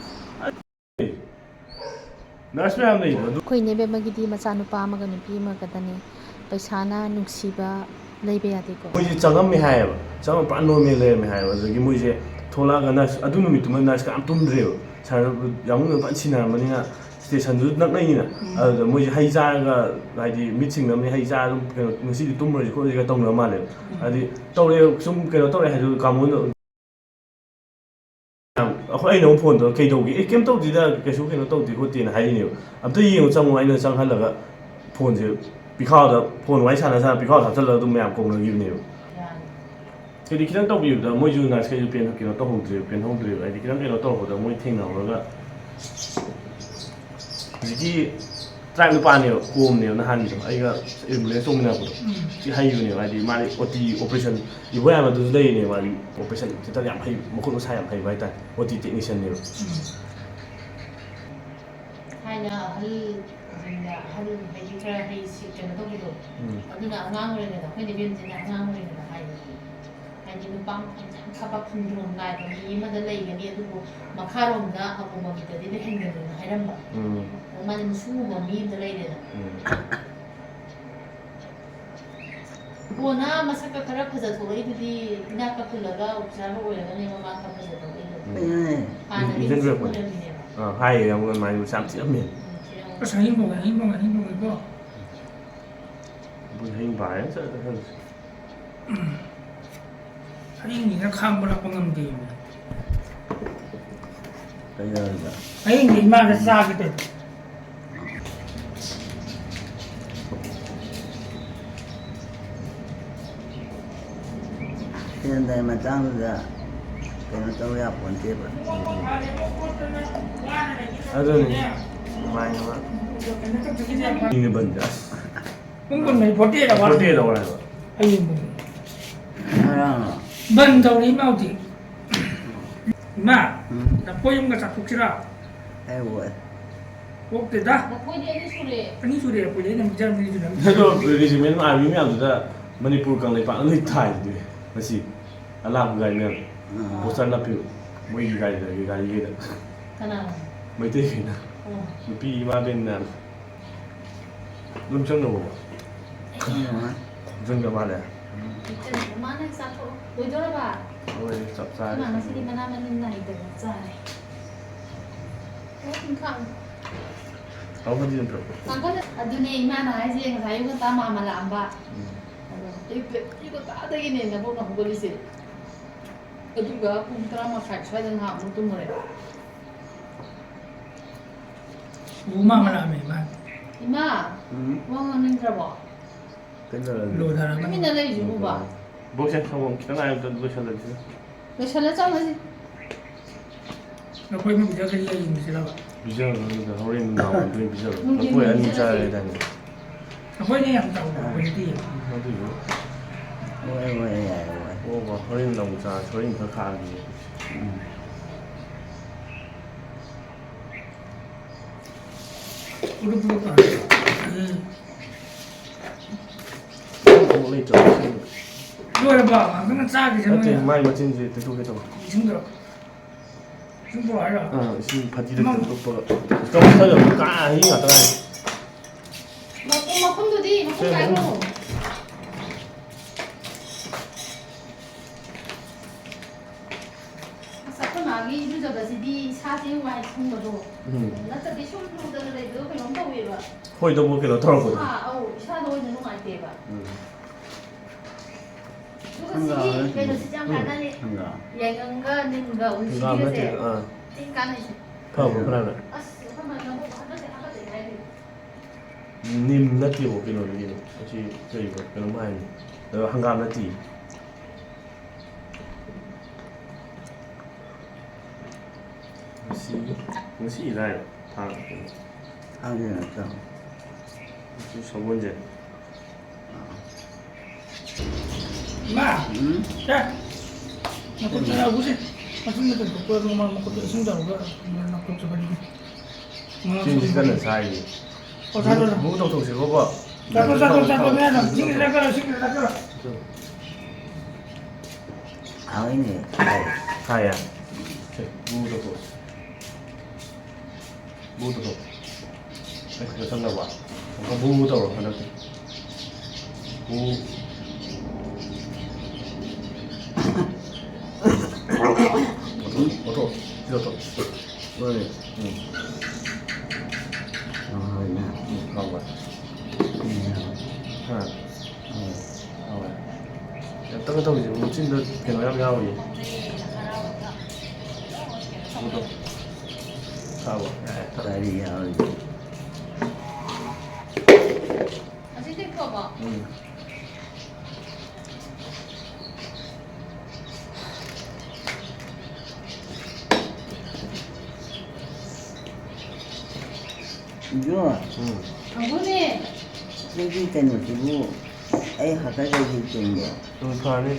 ꯅꯔꯁ ꯃꯌꯥꯝ ꯂꯩꯕ ꯑꯗꯨ꯫ ꯑꯩꯈꯣꯏ ꯏꯅꯦꯕꯦꯝꯃꯒꯤꯗꯤ ꯃꯆꯥꯅꯨꯄꯥ ꯑꯃꯒ ꯅꯨꯄꯤ ꯑꯃꯒꯗꯅꯤ꯫ ꯄꯩꯁꯥꯅ ꯅꯨꯡꯁꯤꯕ ꯂꯩꯕ ꯌꯥꯗꯦꯀꯣ꯫ ꯃꯣꯏꯁꯦ ꯆꯪꯉꯝꯃꯦ ꯍꯥꯏꯌꯦꯕ, ꯆꯪꯉꯝ ꯄꯨꯔꯥ ꯅꯣꯔꯃꯦꯜ ꯂꯩꯔꯝꯃꯦ ꯍꯥꯏꯌꯦꯕ꯫ ꯑꯗꯨꯗꯒꯤ ꯃꯣꯏꯁꯦ ꯊꯣꯛꯂꯛꯑꯒ ꯅꯔꯁ, ꯑꯗꯨ ꯅꯨꯃꯤꯠꯇꯨꯃ ꯅꯔꯁ ꯀꯅꯥꯝ ꯇꯨꯝꯗ꯭ꯔꯦꯕ, ꯁꯥꯔ ꯌꯥꯝꯕꯨꯡꯒ ꯐꯖꯅ ꯁꯤꯟꯅꯔꯝꯕꯅꯤꯅ꯫ ꯁ꯭ꯇꯦꯁꯟꯗꯨ ꯅꯛꯅꯩꯅꯤꯅ꯫ ꯎꯝ꯫ ꯑꯗꯨꯗ ꯃꯣꯏꯁꯦ ꯍꯩ ꯆꯥꯔꯒ, ꯍꯥꯏꯗꯤ ꯃꯤꯠ ꯁꯤꯡꯅꯕꯅꯤ, ꯍꯩ ꯆꯥꯔ ꯑꯗꯨꯝ ꯀꯩꯅꯣ, ꯉꯁꯤꯗꯤ ꯇꯨꯝꯃꯔꯣꯏꯁꯤ ꯈꯣꯠꯂꯁꯤ ꯀꯥꯏꯅ ꯇꯧꯅꯕ ꯃꯥꯜꯂꯦꯕ꯫ ꯎꯝ꯫ ꯍꯥꯏꯗꯤ ꯇꯧꯔꯛꯑꯦ, ꯁꯨꯝ ꯀꯩꯅꯣ ꯇꯧꯔꯛꯑꯦ ꯍꯥꯏꯗꯨ ꯀꯥꯃꯣꯅ꯫ ꯑꯩꯈꯣꯏ, ꯑꯩꯅ ꯑꯃꯨꯛ ꯐꯣꯟ ꯇꯧꯔ "ꯀꯩꯗꯧꯒꯦ?" "ꯑꯦ, ꯀꯩꯝ ꯇꯧꯗꯦꯗ, ꯀꯩꯁꯨ ꯀꯩꯅꯣ ꯇꯧꯗꯦ ꯈꯣꯠꯇꯦꯅ" ꯍꯥꯏꯔꯤꯅꯦꯕ꯫ "ꯑꯝꯇ ꯌꯦꯡꯉꯨ ꯆꯪꯉꯣ", ꯑꯩꯅ ꯆꯪꯍꯜꯂꯒ ꯐꯣꯟꯁꯦ ꯄꯤꯈꯥꯎꯗ, ꯐꯣꯟ ꯋꯥꯔꯤ ꯁꯥꯟꯅ ꯁꯥꯟꯅ ꯄꯤꯈꯥꯎꯗ ꯍꯥꯞꯆꯜꯂꯒ ꯑꯗꯨꯝ ꯃꯌꯥꯝ ꯀꯧꯅꯈꯤꯕꯅꯦꯕ꯫ ꯍꯥꯏꯗꯤ ꯈꯤꯇꯪ ꯇꯧꯕꯤꯕꯗ ꯃꯣꯏꯁꯨ ꯅꯔꯁꯈꯩꯁꯨ ꯄꯦꯟ-, ꯀꯩꯅꯣ ꯇꯧꯍꯧꯗ꯭ꯔꯦ, ꯄꯦꯟꯍꯧꯗ꯭ꯔꯦꯕ꯫ ꯍꯥꯏꯗꯤ ꯈꯤꯇꯪ ꯀꯩꯅꯣ ꯇꯧꯔꯛꯄꯗ ꯃꯣꯏ ꯊꯦꯡꯅꯍꯧꯔꯒ ꯍꯧꯖꯤꯛꯀꯤ ꯇ꯭ꯔꯥꯏꯕ ꯅꯨꯄꯥꯅꯦꯕ, ꯀꯣꯝꯅꯦꯕ ꯅꯍꯥꯟꯒꯤꯗꯣ꯫ ꯑꯩꯒ ꯑꯦꯝꯕꯨꯂꯦꯟꯁ ꯇꯣꯡꯃꯤꯟꯅꯔꯛꯄꯗꯣ꯫ ꯎꯝ꯫ ꯁꯤ ꯍꯩꯕꯅꯦꯕ, ꯍꯥꯏꯗꯤ ꯃꯥꯗꯤ ꯑꯣ ꯇꯤ ꯑꯣꯄꯔꯦꯁꯟ, ꯏꯕꯣꯌꯥꯏꯃꯗꯨꯁꯨ ꯂꯩꯔꯤꯅꯦꯕ, ꯃꯥꯗꯤ ꯑꯣꯄꯔꯦꯁꯟ ꯊꯤꯌꯦꯇꯔ ꯌꯥꯝ ꯍꯩ, ꯃꯈꯨꯠ ꯃꯁꯥ ꯌꯥꯝ ꯍꯩꯕ ꯍꯥꯏꯇꯥꯔꯦ, ꯑꯣ ꯇꯤ ꯇꯦꯛꯅꯤꯁꯤꯌꯟꯅꯦꯕ꯫ ꯎꯝ꯫ ꯊꯥꯏꯅ ꯑꯍꯜꯁꯤꯡꯅ, ꯑꯍꯜ ꯍꯥꯏꯗꯤ ꯈꯔ ꯍꯩ ꯁꯤ-, ꯀꯩꯅꯣ ꯇꯧꯕꯗꯣ, ꯎꯝ꯫ ꯑꯗꯨꯅ ꯑꯉꯥꯡ ꯑꯣꯏꯔꯤꯉꯩꯗ, ꯑꯩꯈꯣꯏ ꯅꯦꯕꯦꯝꯁꯤꯅ ꯑꯉꯥꯡ ꯑꯣꯏꯔꯤꯉꯩꯗ ꯍꯥꯏꯕꯅꯤ꯫ ꯍꯥꯏꯗꯤ ꯅꯨꯄꯥ ꯃꯈꯩꯁꯦ ꯌꯥꯝ ꯊꯕꯛ ꯁꯨꯝ ꯊꯣꯡ ꯅꯥꯏꯕ ꯃꯤ ꯑꯃꯗ ꯂꯩꯒꯅꯤ, ꯑꯗꯨꯕꯨ ꯃꯈꯥꯔꯣꯝꯗ ꯑꯄꯨꯝꯕ ꯃꯤꯗꯗꯤ ꯂꯩꯍꯟꯒꯅꯨꯅ ꯍꯥꯏꯔꯝꯕ꯫ ꯎꯝ꯫ ꯑꯗꯨ ꯃꯥꯗꯤ ꯃꯨꯁꯨ ꯃꯨꯕ ꯃꯤ ꯑꯃꯗ ꯂꯩꯔꯦꯅ꯫ ꯎꯝ꯫ ꯀꯣꯟꯅ ꯃꯁꯛꯀ ꯈꯔ ꯐꯖ ꯊꯣꯛꯂꯛꯏꯗꯨꯗꯤ ꯏꯅꯥꯛꯀ ꯈꯨꯜꯂꯒ ꯑꯣꯐꯤꯁꯥꯔꯒ ꯑꯣꯏꯔꯒꯅꯦ ꯃꯃꯥꯡꯒ ꯐꯖ ꯊꯣꯛꯂꯛꯏꯗꯣ꯫ ꯎꯝ꯫ ꯍꯥꯟꯅꯗꯤ ꯏꯟꯖꯟꯕꯤꯔꯛꯄꯅꯦ꯫ ꯃꯨꯁꯨ ꯃꯨꯔꯝꯃꯤꯅꯦꯕ꯫ ꯑꯥ, ꯍꯥꯏꯌꯦ, ꯌꯥꯝ ꯉꯟꯃꯥꯏ ꯃꯁꯥ ꯌꯥꯝ ꯊꯤꯔꯝꯃꯦ꯫ ꯎꯝ, ꯊꯤꯔꯝꯃꯦ꯫ ꯑꯁ, ꯍꯌꯤꯡ ꯊꯣꯡꯉꯦ, ꯍꯌꯤꯡ ꯊꯣꯡꯉꯦ, ꯍꯌꯤꯡ ꯊꯣꯡꯉꯦꯀꯣ꯫ ꯕꯨ ꯍꯌꯤꯡ ꯄꯥꯔꯦ, ꯆꯠꯂꯦ ꯈꯪꯗꯦ꯫ ꯍꯌꯦꯡꯅꯤꯅ ꯈꯥꯡꯕ ꯂꯥꯛꯄ ꯉꯝꯗꯦ꯫ ꯀꯩꯗꯧꯔꯤꯕ? ꯍꯌꯦꯡꯗꯤ ꯏꯃꯥꯗ ꯆꯥꯒꯦ ꯇꯧꯔꯤ꯫ ꯍꯦꯟꯗꯥꯏ ꯃꯇꯥꯡꯗꯨꯗ ꯀꯩꯅꯣ ꯇꯧ ꯌꯥꯄꯣꯟꯇꯦꯕ꯫ ꯑꯗꯨꯅꯤ꯫ ꯅꯨꯡꯉꯥꯏꯅꯕ꯫ ꯏꯪꯅ ꯕꯟꯗ꯫ ꯄꯨꯡ ꯀꯨꯟꯃꯔꯤ, ꯐꯣꯔꯇꯤ ꯑꯦꯠ ꯑꯋꯥꯔ꯫ ꯐꯣꯔꯇꯤ ꯑꯦꯠ ꯑꯋꯥꯔ ꯍꯥꯏꯕ꯫ ꯍꯌꯦꯡ ꯄꯨꯡ꯫ ꯉꯔꯥꯡꯂꯣ? ꯕꯟ ꯇꯧꯔꯤ ꯏꯃꯥ ꯍꯧꯖꯤꯛ꯫ ꯏꯃꯥ, ꯎꯝ꯫ ꯂꯐꯣꯏ ꯑꯃꯒ ꯆꯥꯊꯣꯛꯁꯤꯔꯥ? ꯑꯩ ꯑꯣꯏ꯫ ꯑꯣꯛꯇꯦꯗ꯫ ꯂꯐꯣꯏꯗꯤ ꯑꯅꯤ ꯁꯨꯔꯦ꯫ ꯑꯅꯤ ꯁꯨꯔꯦ, ꯂꯐꯣꯏꯗꯤ ꯑꯩꯅ ꯄꯤꯖꯔꯝꯕꯅꯤ ꯁꯨꯔꯦ꯫ ꯑꯗꯣ ꯔꯦꯖꯤꯃꯦꯟ ꯑꯥꯔꯃꯤ ꯃꯌꯥꯝꯗꯨꯗ ꯃꯅꯤꯄꯨꯔ ꯀꯪꯂꯩꯄꯥꯛꯅ ꯂꯣꯏ ꯊꯥꯏꯗꯨꯗꯤ ꯉꯁꯤ꯫ ꯑꯂꯥꯞꯄ ꯒꯥꯔꯤ ꯃꯌꯥꯝ꯫ ꯑꯥ꯫ ꯄꯣꯁꯇꯔ ꯅꯞꯄꯤꯕ꯫ ꯃꯣꯏꯒꯤ ꯒꯥꯔꯤꯗꯒꯤ, ꯒꯥꯔꯤꯒꯤꯗ꯫ ꯀꯅꯥꯅꯣ? ꯃꯩꯇꯩꯈꯩꯅ꯫ ꯑꯣ꯫ ꯅꯨꯄꯤ ꯏꯃꯥ ꯏꯕꯦꯟ ꯃꯌꯥꯝ ꯑꯗꯨꯝ ꯆꯪꯅꯕ꯫ ꯆꯪꯅꯕ꯫ ꯆꯪꯗ ꯃꯥꯜꯂꯦ꯫ ꯏꯆꯟ, ꯃꯥꯅ ꯆꯥꯊꯣꯛ-, ꯂꯣꯏꯗꯣꯔꯕ? ꯂꯣꯏꯔꯦ, ꯆꯞ ꯆꯥꯔꯦ꯫ ꯏꯃꯥ ꯉꯁꯤꯗꯤ ꯃꯅꯥ ꯃꯁꯤꯡ ꯅꯥꯏꯗꯅ ꯆꯥꯔꯦ꯫ ꯑꯣ, ꯈꯤꯇꯪ ꯈꯥꯛꯑꯣ꯫ ꯇꯥꯃꯣꯗꯤ ꯅꯠꯇ꯭ꯔꯣ? ꯉꯥꯛꯇꯪ, ꯑꯗꯨꯅꯦ ꯏꯃꯥꯅ ꯍꯥꯏꯁꯦ, ꯉꯁꯥꯏ ꯑꯌꯨꯛ ꯉꯟꯇꯥ ꯃꯥꯃ ꯂꯥꯛꯑꯝꯕ꯫ ꯎꯝ꯫ ꯑꯗꯣ ꯑꯌꯨꯛꯇ, ꯑꯌꯨꯛ ꯉꯟꯇꯥꯗꯒꯤꯅꯦ ꯅꯕꯣꯛꯅ ꯍꯧꯒꯠꯂꯤꯁꯦ꯫ ꯑꯗꯨꯒ ꯄꯨꯡ ꯇꯔꯥ ꯃꯈꯥꯏ ꯁ꯭ꯋꯥꯏꯗ ꯉꯥꯏꯍꯥꯛ ꯑꯃꯨꯛ ꯇꯨꯝꯃꯨꯔꯦ꯫ ꯎ, ꯃꯥ ꯃꯅꯥꯛꯅꯦ, ꯃꯥ꯫ ꯏꯃꯥ, ꯎꯝ꯫ ꯋꯥ ꯉꯥꯡꯅꯤꯡꯗ꯭ꯔꯕꯣ? ꯀꯩꯅꯣ ꯂꯣꯏꯔꯦ꯫ ꯂꯣꯏꯊꯔꯒ꯫ ꯇꯨꯃꯤꯟꯅ ꯂꯩꯔꯤꯁꯤꯕꯨꯕ? ꯕꯣꯛꯁꯦ ꯁꯪꯒꯣꯝ ꯈꯤꯇꯪ ꯉꯥꯏ, ꯑꯝꯇ ꯂꯣꯏꯁꯜꯂꯁꯤ꯫ ꯂꯣꯏꯁꯜꯂ ꯆꯪꯉꯁꯤ꯫ ꯂꯐꯣꯏ ꯑꯃ ꯄꯤꯖꯒꯦ, ꯂꯩ ꯌꯦꯡꯕꯤꯁꯤꯔꯕ? ꯄꯤꯖꯔꯣ, ꯅꯪꯒꯤꯗꯣ ꯍꯣꯔꯦꯟ ꯅꯨꯡꯗꯥꯡ ꯋꯥꯏꯔꯝꯗ ꯑꯣꯏꯅ ꯄꯤꯖꯔꯣ꯫ ꯅꯨꯡꯊꯤꯜ ꯂꯐꯣꯏ ꯑꯅꯤ ꯄꯤꯖꯔꯁꯤ꯫ ꯆꯥꯔꯦꯗꯥꯏꯅꯦ? ꯂꯐꯣꯏꯅꯦ ꯌꯥꯝ ꯆꯥꯎꯕ, ꯑꯥ꯫ ꯂꯐꯣꯏ ꯅꯠꯇꯦ꯫ ꯑꯗꯨꯏꯗꯨ꯫ ꯍꯣꯏ, ꯍꯣꯏ, ꯌꯥꯏ, ꯍꯣꯏ꯫ ꯑꯣ, ꯍꯣꯏ, ꯍꯣꯔꯦꯟ ꯅꯨꯡꯗꯥꯡ ꯆꯥꯔꯁꯤ, ꯍꯣꯔꯦꯟ ꯈꯔ ꯈꯥꯛꯑꯒꯦ꯫ ꯎꯝ꯫ ꯄꯨꯂꯞ ꯄꯨꯂꯞ ꯇꯧꯔꯒ꯫ ꯎꯝ꯫ ꯑꯃꯨꯛ ꯂꯩꯇ꯭ꯔꯕ ꯏꯁꯤꯡ? ꯂꯣꯏꯔꯕꯣ? ꯉꯥꯛꯇꯪ ꯆꯥꯈꯤꯁꯦ ꯅꯠꯇꯦ, ꯅꯣꯏ꯫ ꯃꯥꯏ ꯃꯆꯤꯟꯁꯦ ꯇꯦꯛꯊꯣꯛꯀꯦ ꯇꯧꯕ꯫ ꯏꯁꯤꯡꯗꯨꯔꯣ? ꯏꯁꯤꯡ ꯄꯨꯔꯛꯑꯣ ꯍꯥꯏꯔꯣ? ꯑꯥ, ꯏꯁꯤꯡ ꯐꯗꯤꯗ ꯏꯃꯥ꯫ ꯇꯦꯛꯊꯣꯛꯄꯒ꯫ ꯏꯁꯇꯣꯞ ꯊꯥꯖꯕ ꯀꯥ ꯍꯩ ꯉꯥꯛꯇ ꯉꯥꯏꯔꯦ꯫ ꯃꯈꯨꯝ, ꯃꯈꯨꯝꯗꯨꯗꯤ, ꯃꯈꯨꯝ ꯁꯦ, ꯀꯥꯏꯈꯣ꯫ ꯃꯈꯨꯝ꯫ ꯑꯁ, ꯑꯩꯈꯣꯏ ꯃꯥꯒꯤ ꯏꯔꯨꯖꯕꯁꯤꯗꯤ ꯏꯁꯥꯁꯦ ꯋꯥꯏ ꯁꯪꯕꯗꯣ꯫ ꯎꯝ꯫ ꯅꯠꯇ꯭ꯔꯗꯤ ꯁꯨꯝ ꯂꯨꯗꯅ ꯂꯩꯕꯗꯣ ꯀꯩꯅꯣꯝ ꯇꯧꯋꯦꯕ꯫ ꯍꯣꯏꯗꯕꯨ ꯀꯩꯅꯣ ꯇꯧꯔꯛꯄꯗꯣ꯫ ꯑꯥ, ꯑꯧ, ꯏꯁꯥꯗ ꯑꯣꯏꯅ ꯅꯨꯡꯉꯥꯏꯇꯦꯕ꯫ ꯎꯝ꯫ ꯑꯗꯨꯒ ꯁꯤꯒꯤ ꯍꯪꯒꯥꯝ ꯀꯩꯅꯣꯁꯤ ꯌꯥꯝ ꯎꯝ, ꯀꯥꯟꯅꯅꯤ꯫ ꯍꯪꯒꯥꯝ꯫ ꯌꯥꯏꯉꯪꯒ ꯅꯤꯝꯒ ꯍꯪꯒꯥꯝ ꯎꯟꯁꯤꯒꯁꯦ ꯅꯠꯇꯦ, ꯑꯥ꯫ ꯊꯤ ꯀꯥꯟꯅꯩꯁꯦ꯫ ꯐꯕ꯭ꯔꯣ ꯈꯔ? ꯑꯁ, ꯑꯩꯈꯣꯏ ꯃꯥꯅ ꯍꯟꯗꯛꯇ ꯍꯥꯞꯀꯠꯂꯛꯑꯦ ꯍꯥꯏꯗꯨꯗꯤ꯫ ꯅꯤꯝ ꯅꯠꯇꯦꯕ, ꯀꯩꯅꯣꯅꯤ ꯀꯩꯅꯣ꯫ ꯑꯁꯤ ꯀꯔꯤꯕ? ꯀꯩꯅꯣꯝ ꯍꯥꯏꯕꯅꯤ꯫ ꯑꯗꯣ ꯍꯪꯒꯥꯝ ꯅꯠꯇꯦ꯫ ꯉꯁꯤ, ꯉꯁꯤ ꯏꯔꯥꯏꯔꯣ? ꯊꯥꯡꯖ ꯅꯠꯇ꯭ꯔꯣ? ꯉꯁꯤ ꯁꯒꯣꯜꯁꯦ꯫ ꯏꯃꯥ! ꯎꯝ? ꯁꯦ! ꯅꯈꯨꯠ ꯆꯠꯂꯕꯨꯁꯦ꯫ ꯃꯆꯤꯟꯗ ꯀꯩꯗꯧꯕ? ꯃꯈꯨꯠꯇ ꯏꯁꯤꯡ ꯇꯧꯔꯒ ꯅꯈꯨꯠ ꯆꯠꯄꯅꯤ꯫ ꯁꯤꯁꯤ ꯀꯟꯅ ꯁꯥꯏꯔꯤ꯫ ꯑꯣ, ꯁꯥꯏꯔꯣ, ꯁꯥꯏꯔꯣ꯫ ꯃꯨꯛ ꯇꯧꯊꯣꯛꯁꯤꯀꯣ꯫ ꯆꯠꯂꯣ, ꯆꯠꯂꯣ, ꯆꯠꯂꯣ, ꯃꯌꯥꯝ ꯏꯁꯤꯡ ꯂꯩꯔꯛꯀꯅꯨ, ꯏꯁꯤꯡ ꯂꯩꯔꯛꯀꯅꯨ꯫ ꯍꯥꯎꯏꯅꯦ꯫ ꯁꯥꯏꯌꯦ꯫ ꯁꯦ, ꯃꯨꯛ ꯇꯧꯊꯣꯛꯑꯣ꯫ ꯕꯨ ꯇꯧꯊꯣꯛ꯫ ꯑꯩ ꯈꯨꯠꯇ ꯆꯪꯗꯕ꯫ ꯑꯃꯨꯛꯀ ꯕꯨ ꯇꯧꯔꯣ ꯍꯟꯗꯛꯇꯤ꯫ ꯕꯨ꯫ ꯑꯣꯊꯣꯛ, ꯑꯣꯊꯣꯛ꯫ ꯁꯤ ꯑꯣꯊꯣꯛ꯫ ꯍꯣꯏ꯫ ꯎꯝ꯫ ꯍꯣꯏꯅꯦ꯫ ꯎꯝ, ꯍꯥꯎꯕ꯫ ꯎꯝ꯫ ꯍꯥ꯫ ꯍꯣꯏ꯫ ꯍꯥꯎꯋꯦ꯫ ꯌꯥꯝ ꯇꯞꯅ ꯇꯧꯔꯤꯁꯦ, ꯃꯆꯤꯟꯗ ꯀꯩꯅꯣ ꯌꯥꯝ ꯌꯥꯎꯔꯤꯌꯦ꯫ ꯎꯗꯣ꯫ ꯁꯥꯕ꯫ ꯀꯔꯤ ꯌꯥꯎꯔꯤꯒꯦ? ꯑꯁꯤ ꯇꯦꯛꯊꯣꯛꯑꯕꯣ? ꯎꯝ꯫ ꯏꯕꯨꯡꯉꯣ, ꯎꯝ꯫ ꯊꯝꯃꯨꯅꯦ꯫ ꯅꯣꯏꯒꯤ ꯀꯩꯅꯣꯁꯤꯕꯨ ꯑꯩ ꯍꯥꯀꯠꯆꯩ ꯆꯦꯟꯕ꯭ꯔꯣ? ꯎꯝ, ꯐꯔꯅꯤ꯫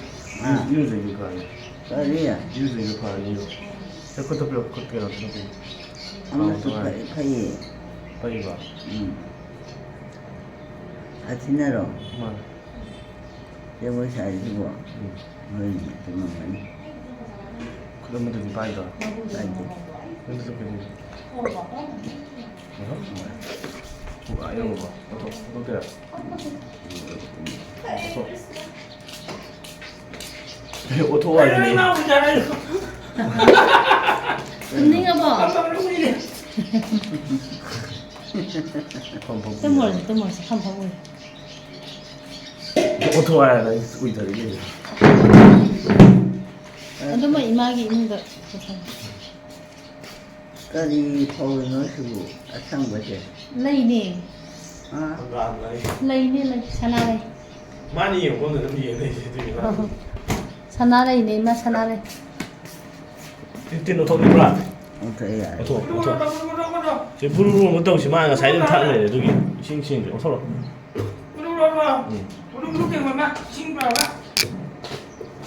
ꯑꯥ꯫ ꯏꯔꯨꯖꯩꯗꯤ ꯐꯔꯅꯤ꯫ ꯀꯔꯤ? ꯏꯔꯨꯖꯩꯗꯤ ꯐꯔꯅꯤ꯫ ꯅꯪ ꯈꯨꯠꯇꯣ ꯄꯤꯔꯛꯑꯣ, ꯈꯨꯠ ꯀꯩꯅꯣ ꯄꯤꯔꯛꯑꯣ꯫ ꯑꯃꯁꯨ ꯑꯥ, ꯐꯩ, ꯐꯩꯌꯦ꯫ ꯐꯩꯕ? ꯎꯝ꯫ ꯑꯁꯤꯅꯔꯣ? ꯃꯥꯅꯦ꯫ ꯖꯒꯣꯏ ꯁꯥꯔꯤꯁꯤꯕꯣ? ꯎꯝ꯫ ꯍꯣꯏꯅꯦ, ꯆꯨꯝꯃꯝꯒꯅꯤ꯫ ꯈꯨꯠ ꯑꯃꯗꯨꯗꯤ ꯄꯥꯏꯗ꯭ꯔꯣ? ꯄꯥꯏꯗꯦ꯫ ꯅꯪꯁꯨ ꯀꯩꯅꯣ? ꯑꯍ꯫ ꯄꯨꯡ ꯑꯥ ꯌꯧꯔꯕꯣ? ꯑꯣꯟꯊꯣꯛ-, ꯑꯣꯟꯊꯣꯛꯇꯣꯏꯔꯥ? ꯑꯣꯟꯊꯣꯛ-, ꯑꯦ, ꯑꯣꯟꯊꯣꯛꯑꯣ ꯍꯥꯏꯕꯅꯦ꯫ ꯇꯨꯝꯅꯤꯡꯉꯕꯣ? ꯐꯝ, ꯐꯝ, ꯇꯨꯝꯃꯨꯔꯁꯤ, ꯇꯨꯝꯃꯨꯔꯁꯤ, ꯐꯝ, ꯐꯝ ꯎꯏ꯫ ꯑꯣꯟꯊꯣꯛꯑꯣ ꯍꯥꯏꯔꯒ ꯑꯩ ꯎꯏꯊꯔꯛꯏ ꯀꯩꯅꯣ꯫ ꯑꯗꯨꯃ ꯏꯃꯥꯒꯤ ꯏꯃꯨꯡꯗ ꯄꯨꯁꯜꯂꯣ꯫ ꯀꯔꯤ ꯐꯧꯔꯤꯅꯣ ꯁꯤꯕꯨ ꯑꯁꯪꯕꯁꯦ? ꯂꯩꯅꯦ꯫ ꯑꯥ꯫ ꯍꯪꯒꯥꯝ ꯂꯩ꯫ ꯂꯩꯅꯦ, ꯂꯩ꯫ ꯁꯅꯥ ꯂꯩ꯫ ꯃꯥꯅ ꯌꯦꯡꯕ ꯃꯐꯝꯗ ꯑꯗꯨꯝ ꯌꯦꯡ ꯂꯩꯁꯦ ꯑꯗꯨꯒꯤ ꯃꯥ꯫ ꯁꯅꯥ ꯂꯩꯅꯦ, ꯏꯃꯥ, ꯁꯅꯥ ꯂꯩ꯫ ꯇꯤꯟ, ꯇꯤꯟ ꯂꯧꯊꯣꯛꯅꯤꯡꯕ꯭ꯔꯥ? ꯂꯧꯊꯣꯛꯑꯦ, ꯌꯥꯔꯦ꯫ ꯂꯧꯊꯣꯛ, ꯂꯧꯊꯣꯛ꯫ ꯁꯤ ꯕꯨꯔꯨ ꯕꯨꯔꯨ ꯑꯃ ꯇꯧꯁꯤ, ꯃꯥ ꯉꯁꯥꯏꯗꯩ ꯑꯗꯨꯝ ꯊꯛ ꯂꯩꯔꯦ ꯑꯗꯨꯒꯤ꯫ ꯏꯁꯤꯡ ꯁꯦꯡꯗ꯭ꯔꯤ, ꯂꯧꯊꯣꯛꯂꯣ꯫ ꯎꯝ꯫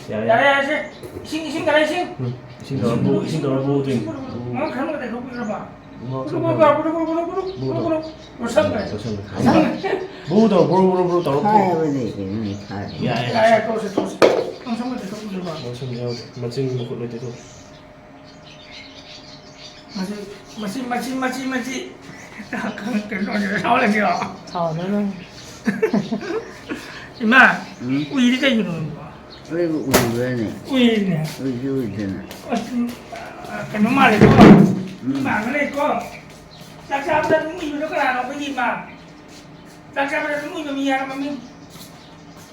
ꯌꯥꯔꯦ, ꯌꯥꯔꯦ, ꯌꯥꯔꯦ꯫ ꯁꯦ꯫ ꯏꯁꯤꯡ, ꯏꯁꯤꯡ ꯀꯗꯥꯏ ꯏꯁꯤꯡ? ꯎꯝ꯫ ꯏꯁꯤꯡ ꯇꯧꯔ ꯕꯨ-, ꯏꯁꯤꯡ ꯇꯧꯔ ꯕꯨ ꯇꯧꯔꯤꯅꯤ꯫ ꯕꯨ꯫ ꯉꯥꯡ ꯈꯔ ꯑꯃ ꯇꯩꯊꯣꯛꯄꯤꯔꯕ? ꯕꯨ ꯇꯧꯔꯣ, ꯕꯨ ꯇꯧꯔꯣ, ꯕꯨ ꯇꯧꯔꯣ, ꯕꯨ ꯇꯧꯔꯣ꯫ ꯂꯣꯏꯁꯟꯈ꯭ꯔꯦ꯫ ꯂꯣꯏꯁꯟꯈ꯭ꯔꯦ꯫ ꯕꯨ ꯇꯧꯔꯣ, ꯕꯨꯔꯨ, ꯕꯨꯔꯨ, ꯕꯨꯔꯨ ꯇꯧꯔꯣ, ꯕꯨ꯫ ꯍꯥꯏꯕꯅꯦ ꯀꯩꯅꯣꯅꯦ, ꯊꯥꯏ꯫ ꯌꯥꯔꯦ, ꯌꯥꯔꯦ, ꯌꯥꯔꯦ꯫ ꯇꯣꯛꯑꯁꯤ, ꯇꯣꯛꯑꯁꯤ꯫ ꯉꯥꯡ ꯁꯝꯒ ꯇꯩꯊꯣꯛꯄꯤꯔꯕ? ꯉꯥꯡ ꯁꯝ ꯌꯥꯎꯗꯦ꯫ ꯃꯆꯤꯟ ꯃꯈꯨꯠ ꯂꯣꯏ ꯇꯩꯊꯣꯛ꯫ ꯃꯁꯤ, ꯃꯁꯤ, ꯃꯁꯤ, ꯃꯁꯤ, ꯃꯁꯤ꯫ ꯀꯩꯅꯣ ꯇꯧꯔꯦ, ꯁꯥꯎꯍꯜꯂꯁꯤꯔꯣ? ꯁꯥꯎꯍꯜꯂꯅꯨ꯫ ꯏꯃꯥ, ꯎꯝ? ꯎꯏꯔꯤ ꯀꯩꯒꯤꯅꯣ ꯅꯪꯕꯣ? ꯑꯩꯕꯨ ꯎꯏꯕ꯭ꯔꯅꯦ? ꯎꯏꯔꯤꯅꯦ꯫ ꯎꯏꯁꯨ ꯎꯏꯗꯅ꯫ ꯑꯁ, ꯎꯝ, ꯀꯩꯅꯣ ꯃꯥꯜꯂꯦꯀꯣ? ꯃꯤ ꯎꯝ꯫ ꯃꯥꯟꯕ ꯂꯩꯀꯣ? ꯆꯥꯛ ꯆꯥꯕꯗ ꯑꯗꯨꯝ ꯎꯏꯕꯗꯣ ꯀꯅꯥꯅꯣ? ꯑꯩꯈꯣꯏꯒꯤ ꯏꯃꯥ꯫ ꯆꯥꯛ ꯆꯥꯕꯗ ꯑꯗꯨꯝ ꯎꯏꯕ ꯃꯤ ꯌꯥꯎꯔꯕ ꯃꯤ?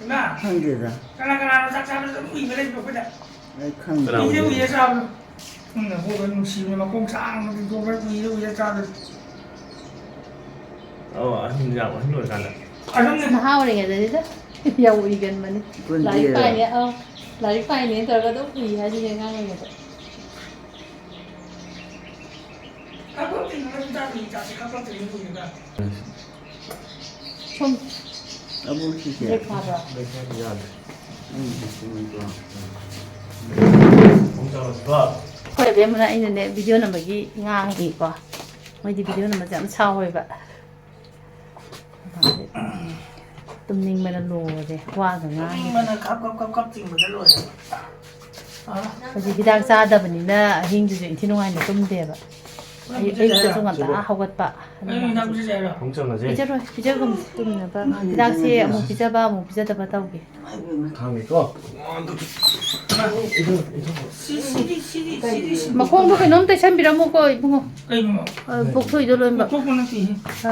ꯏꯃꯥ, ꯈꯪꯗꯦꯗ꯫ ꯀꯅꯥ ꯀꯅꯥꯅꯣ ꯆꯥꯛ ꯆꯥꯕꯗ ꯑꯗꯨꯝ ꯎꯏꯕ ꯂꯩꯕ꯭ꯔꯣ ꯑꯩꯈꯣꯏꯗ? ꯑꯩ ꯈꯪꯗꯦ꯫ ꯀꯅꯥ ꯎꯏꯔꯦ, ꯎꯏꯔꯦ? ꯎꯏꯔꯦ ꯆꯥꯕꯗꯣ꯫ ꯅꯪꯅ ꯍꯣꯏ ꯅꯨꯡꯁꯤꯕꯅꯦ, ꯃꯈꯣꯡ ꯁꯥꯡꯅ ꯇꯤꯡꯊꯣꯛꯈ꯭ꯔꯦ, ꯎꯏꯔꯦ, ꯎꯏꯔꯦ ꯆꯥꯕꯗꯣ꯫ ꯑꯣ, ꯑꯍꯟ ꯌꯥꯝ ꯑꯍꯟ ꯑꯣꯏꯔꯀꯥꯟꯗ꯫ ꯑꯗꯨꯝꯅꯦ꯫ ꯅꯍꯥ ꯑꯣꯏꯔꯤꯉꯩꯗꯗꯤ ꯌꯥꯝ ꯎꯏꯒꯟꯕꯅꯦ꯫ ꯀꯨꯟ ꯂꯥꯏꯔꯤꯛ ꯄꯤꯔꯦ꯫ ꯄꯥꯏꯅꯦ, ꯑꯧ, ꯂꯥꯏꯔꯤꯛ ꯄꯥꯏꯅꯦꯅ ꯇꯧꯔꯒ ꯑꯗꯨꯝ ꯎꯏ ꯍꯥꯏꯗꯨꯅꯦ ꯑꯉꯥꯡ ꯑꯣꯏꯔꯤꯉꯩꯗ꯫ ꯈꯞ ꯈꯞ ꯆꯤꯡꯉꯒ ꯑꯗꯨꯝ ꯆꯥꯕꯅꯤ, ꯆꯥꯛꯁꯦ ꯈꯞ ꯈꯞ ꯆꯤꯡꯉꯒ ꯎꯏꯔꯒ꯫ ꯁꯨꯝ ꯑꯕꯣꯛ ꯁꯤꯁꯦ꯫ ꯕ꯭ꯔꯦꯛ ꯐꯥꯕ꯭ꯔꯣ? ꯕ꯭ꯔꯦꯛ ꯐꯥꯕ ꯌꯥꯗ꯭ꯔꯦ꯫ ꯎꯝ, ꯆꯨꯝꯃꯤꯀꯣ꯫ ꯎꯝ꯫ ꯑꯩꯈꯣꯏ ꯑꯕꯦꯝꯃꯅ ꯑꯩꯅꯅꯦ ꯚꯤꯗꯤꯑꯣ ꯅꯝꯕꯒꯤ ꯉꯥꯡꯉꯤꯀꯣ꯫ ꯃꯣꯏꯗꯤ ꯚꯤꯗꯤꯑꯣ ꯅꯝꯕꯁꯦ ꯌꯥꯝ ꯁꯥꯎꯋꯦꯕ꯫ ꯇꯨꯝꯅꯤꯡꯕꯅ ꯂꯣꯏꯔꯦ, ꯋꯥꯒ ꯉꯥꯡꯉꯦ꯫ ꯇꯨꯝꯅꯤꯡꯕꯅ ꯈꯞ ꯈꯞ ꯈꯞ ꯈꯞ ꯆꯤꯡꯕꯗ ꯂꯣꯏꯔꯦꯕ꯫ ꯑ? ꯍꯧꯖꯤꯛ ꯍꯤꯗꯥꯛ ꯆꯥꯗꯕꯅꯤꯅ ꯑꯍꯤꯡꯗꯨꯁꯨ ꯏꯟꯊꯤ ꯅꯨꯡꯉꯥꯏꯅ ꯇꯨꯝꯗꯦꯕ꯫ ꯑꯌꯨꯛ, ꯑꯌꯨꯛꯇꯁꯨ ꯉꯟꯇꯥ ꯍꯧꯒꯠꯄ꯫ ꯑꯩ ꯍꯤꯗꯥꯛ ꯄꯤꯖꯁꯦ ꯍꯥꯏꯔꯣ? ꯑꯃꯨꯛ ꯆꯪꯉꯁꯦ꯫ ꯄꯤꯖꯔꯣꯏ, ꯄꯤꯖꯒꯨꯝ ꯇꯨꯝꯅꯕ꯫ ꯍꯤꯗꯥꯛꯁꯦ ꯑꯃꯨꯛ ꯄꯤꯖꯕ, ꯑꯃꯨꯛ ꯄꯤꯖꯗꯕ ꯇꯧꯒꯦ꯫ ꯊꯥꯡꯒꯦꯀꯣ꯫ ꯁꯤ, ꯁꯤꯗꯤ, ꯁꯤꯗꯤ, ꯁꯤꯗꯤ, ꯁꯤꯗꯤ꯫ ꯃꯈꯣꯡꯗꯣ ꯀꯩꯅꯣꯝ ꯇꯩꯁꯟꯕꯤꯔꯝꯃꯨꯀꯣ, ꯏꯕꯨꯡꯉꯣ꯫ ꯀꯩꯅꯣ? ꯑ, ꯄꯣꯛꯊꯣꯛꯏꯗꯣ ꯂꯣꯏꯅꯃꯛ꯫ ꯄꯣꯛꯊꯣꯛꯄ ꯅꯠꯇꯦꯍꯦ꯫ ꯑ꯫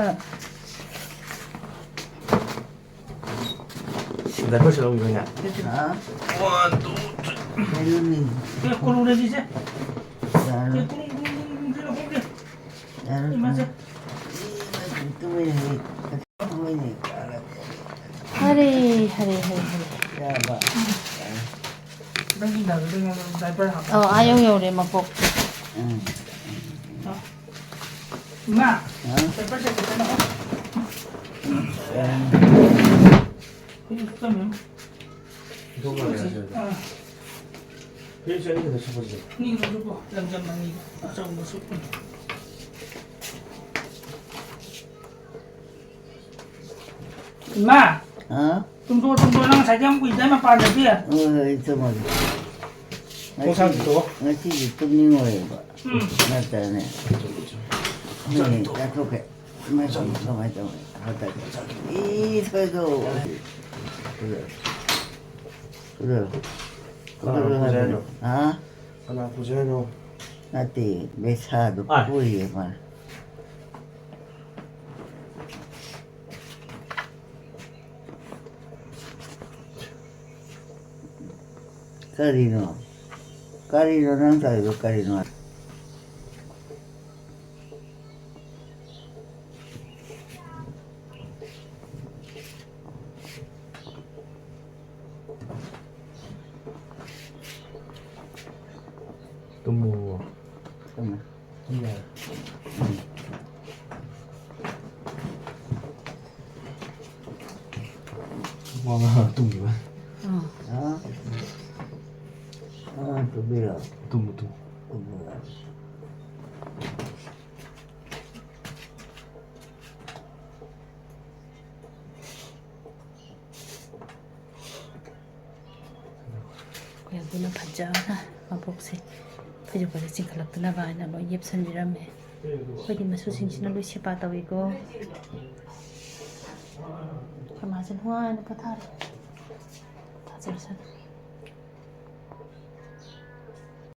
ꯁꯤꯗ ꯑꯩꯈꯣꯏ ꯁꯤꯗ ꯑꯃꯨꯛ ꯍꯥ? One, two, three. ꯀꯩꯅꯣꯅꯦ꯫ ꯁꯦ, ꯀꯣꯂꯨꯗ ꯁꯤꯁꯦ꯫ ꯌꯥꯔꯣꯏ꯫ ꯁꯦ, ꯀꯨꯝ, ꯀꯨꯝ, ꯀꯨꯝ, ꯀꯨꯝ, ꯁꯦ, ꯂꯧꯊꯣꯛꯁꯦ꯫ ꯌꯥꯔꯣꯏ꯫ ꯏꯃꯥꯁꯦ꯫ ꯇꯨꯃꯤꯟꯅ ꯂꯩ꯫ ꯇꯨꯃꯤꯟꯅ ꯂꯩ꯫ ꯍꯔꯦ, ꯍꯔꯦ, ꯍꯔꯦ, ꯍꯔꯦ꯫ ꯌꯥꯔꯕ? ꯈꯤꯇꯪ ꯏꯪꯊꯕꯗ ꯑꯩꯉꯣꯟꯗ diaper ꯍꯥꯞꯄꯣ꯫ ꯑꯧ, ꯑꯥ ꯌꯧ ꯌꯧꯔꯦ ꯃꯀꯣꯛ꯫ ꯎꯝ꯫ ꯑ꯫ ꯏꯃꯥ, ꯍꯥ? Diaper ꯁꯦ ꯈꯤꯇꯪ ꯂꯧꯑꯣ꯫ ꯎꯝ꯫ ꯍꯧꯖꯤꯛ ꯈꯤꯇꯪ ꯂꯧꯑꯣ꯫ ꯏꯟꯊꯣꯛꯈ꯭ꯔꯒꯦ ꯍꯥꯏꯁꯦ꯫ ꯑꯥ꯫ ꯐꯨꯔꯤꯠꯁꯨ ꯑꯅꯤ ꯈꯛꯇ ꯁꯨꯞꯄꯁꯦ꯫ ꯑꯅꯤ ꯈꯛꯇ ꯁꯨꯞꯄꯣ꯫ ꯂꯪꯖꯝ ꯑꯅꯤ꯫ ꯑꯆꯧꯕ ꯁꯨꯞꯄꯅꯤ꯫ ꯏꯃꯥ! ꯍꯥ? ꯇꯨꯝꯊꯣꯛꯑꯣ, ꯇꯨꯝꯊꯣꯛꯑꯣ꯫ ꯅꯪ ꯉꯁꯥꯏꯗꯤ ꯌꯥꯝ ꯎꯏꯗꯥꯏ ꯃꯄꯥꯟꯗꯗꯤ? ꯍꯣꯏ, ꯍꯣꯏ, ꯑꯩ ꯇꯨꯝꯃꯒꯦ꯫ ꯊꯣꯡ ꯁꯥꯡꯗꯣꯛꯑꯣ꯫ ꯉꯁꯤꯗꯤ ꯇꯨꯝꯅꯤꯡꯉꯣꯏꯕ꯫ ꯎꯝ꯫ ꯅꯠꯇ꯭ꯔꯅꯦ? ꯆꯥꯛ ꯅꯣꯏ ꯆꯥꯊꯣꯛꯑꯣ꯫ ꯆꯥꯊꯣꯛꯈ꯭ꯔꯦ꯫ ꯀꯃꯥꯏ ꯇꯧꯅꯤ? ꯀꯃꯥꯏ ꯇꯧꯅꯤ? ꯍꯥꯏꯇꯥꯔꯦ꯫ ꯆꯥꯛ ꯆꯥꯊꯣꯛꯑꯣ꯫ ꯏ, ꯊꯣꯏꯗꯣ꯫ ꯀꯅꯥ ꯄꯨꯖꯦ ꯍꯥꯏꯅꯣ? ꯍꯥ? ꯀꯅꯥ ꯄꯨꯖꯦ ꯍꯥꯏꯅꯣ? ꯅꯠꯇꯦ, ꯕꯦꯁꯥꯗꯣ ꯑꯥꯏ꯫ ꯄꯨꯔꯤꯌꯦ ꯃꯥꯅ꯫ ꯀꯔꯤꯅꯣ? ꯀꯔꯤꯅꯣ ꯅꯪ ꯇꯧꯔꯤꯗꯣ ꯀꯔꯤꯅꯣ? ꯇꯨꯝꯃꯣ꯫ ꯇꯨꯝꯃꯦ꯫ ꯇꯨꯝꯃꯦ꯫ ꯋꯥ ꯉꯥꯡꯉ ꯇꯨꯝꯈꯤꯕ꯫ ꯑꯥ꯫ ꯑꯥ꯫ ꯑꯥ, ꯇꯨꯝꯕꯤꯔꯣ꯫ Tamu, Tamu. ꯇꯨꯝꯕꯤꯔꯣ꯫ ꯑꯩꯈꯣꯏ ꯑꯕꯨꯅ ꯐꯖꯅ ꯃꯕꯣꯛꯁꯦ ꯐꯩꯖꯨꯞꯀꯁꯦ ꯆꯤꯡꯈꯠꯂꯛꯇꯅꯕ ꯍꯥꯏꯅ ꯂꯣꯏ ꯌꯦꯞꯁꯟꯕꯤꯔꯝꯃꯦ꯫ ꯑꯩꯈꯣꯏꯗꯤ ꯃꯁꯨꯁꯤꯡꯁꯤꯅ ꯂꯣꯏ ꯁꯦꯕꯥ ꯇꯧꯏꯀꯣ꯫ ꯑꯩꯈꯣꯏ ꯃꯥꯁꯦ ꯅꯨꯡꯉꯥꯏꯅ ꯄꯣꯊꯥꯔꯦ꯫ ꯄꯣꯊꯥꯖꯔꯁꯅꯨ꯫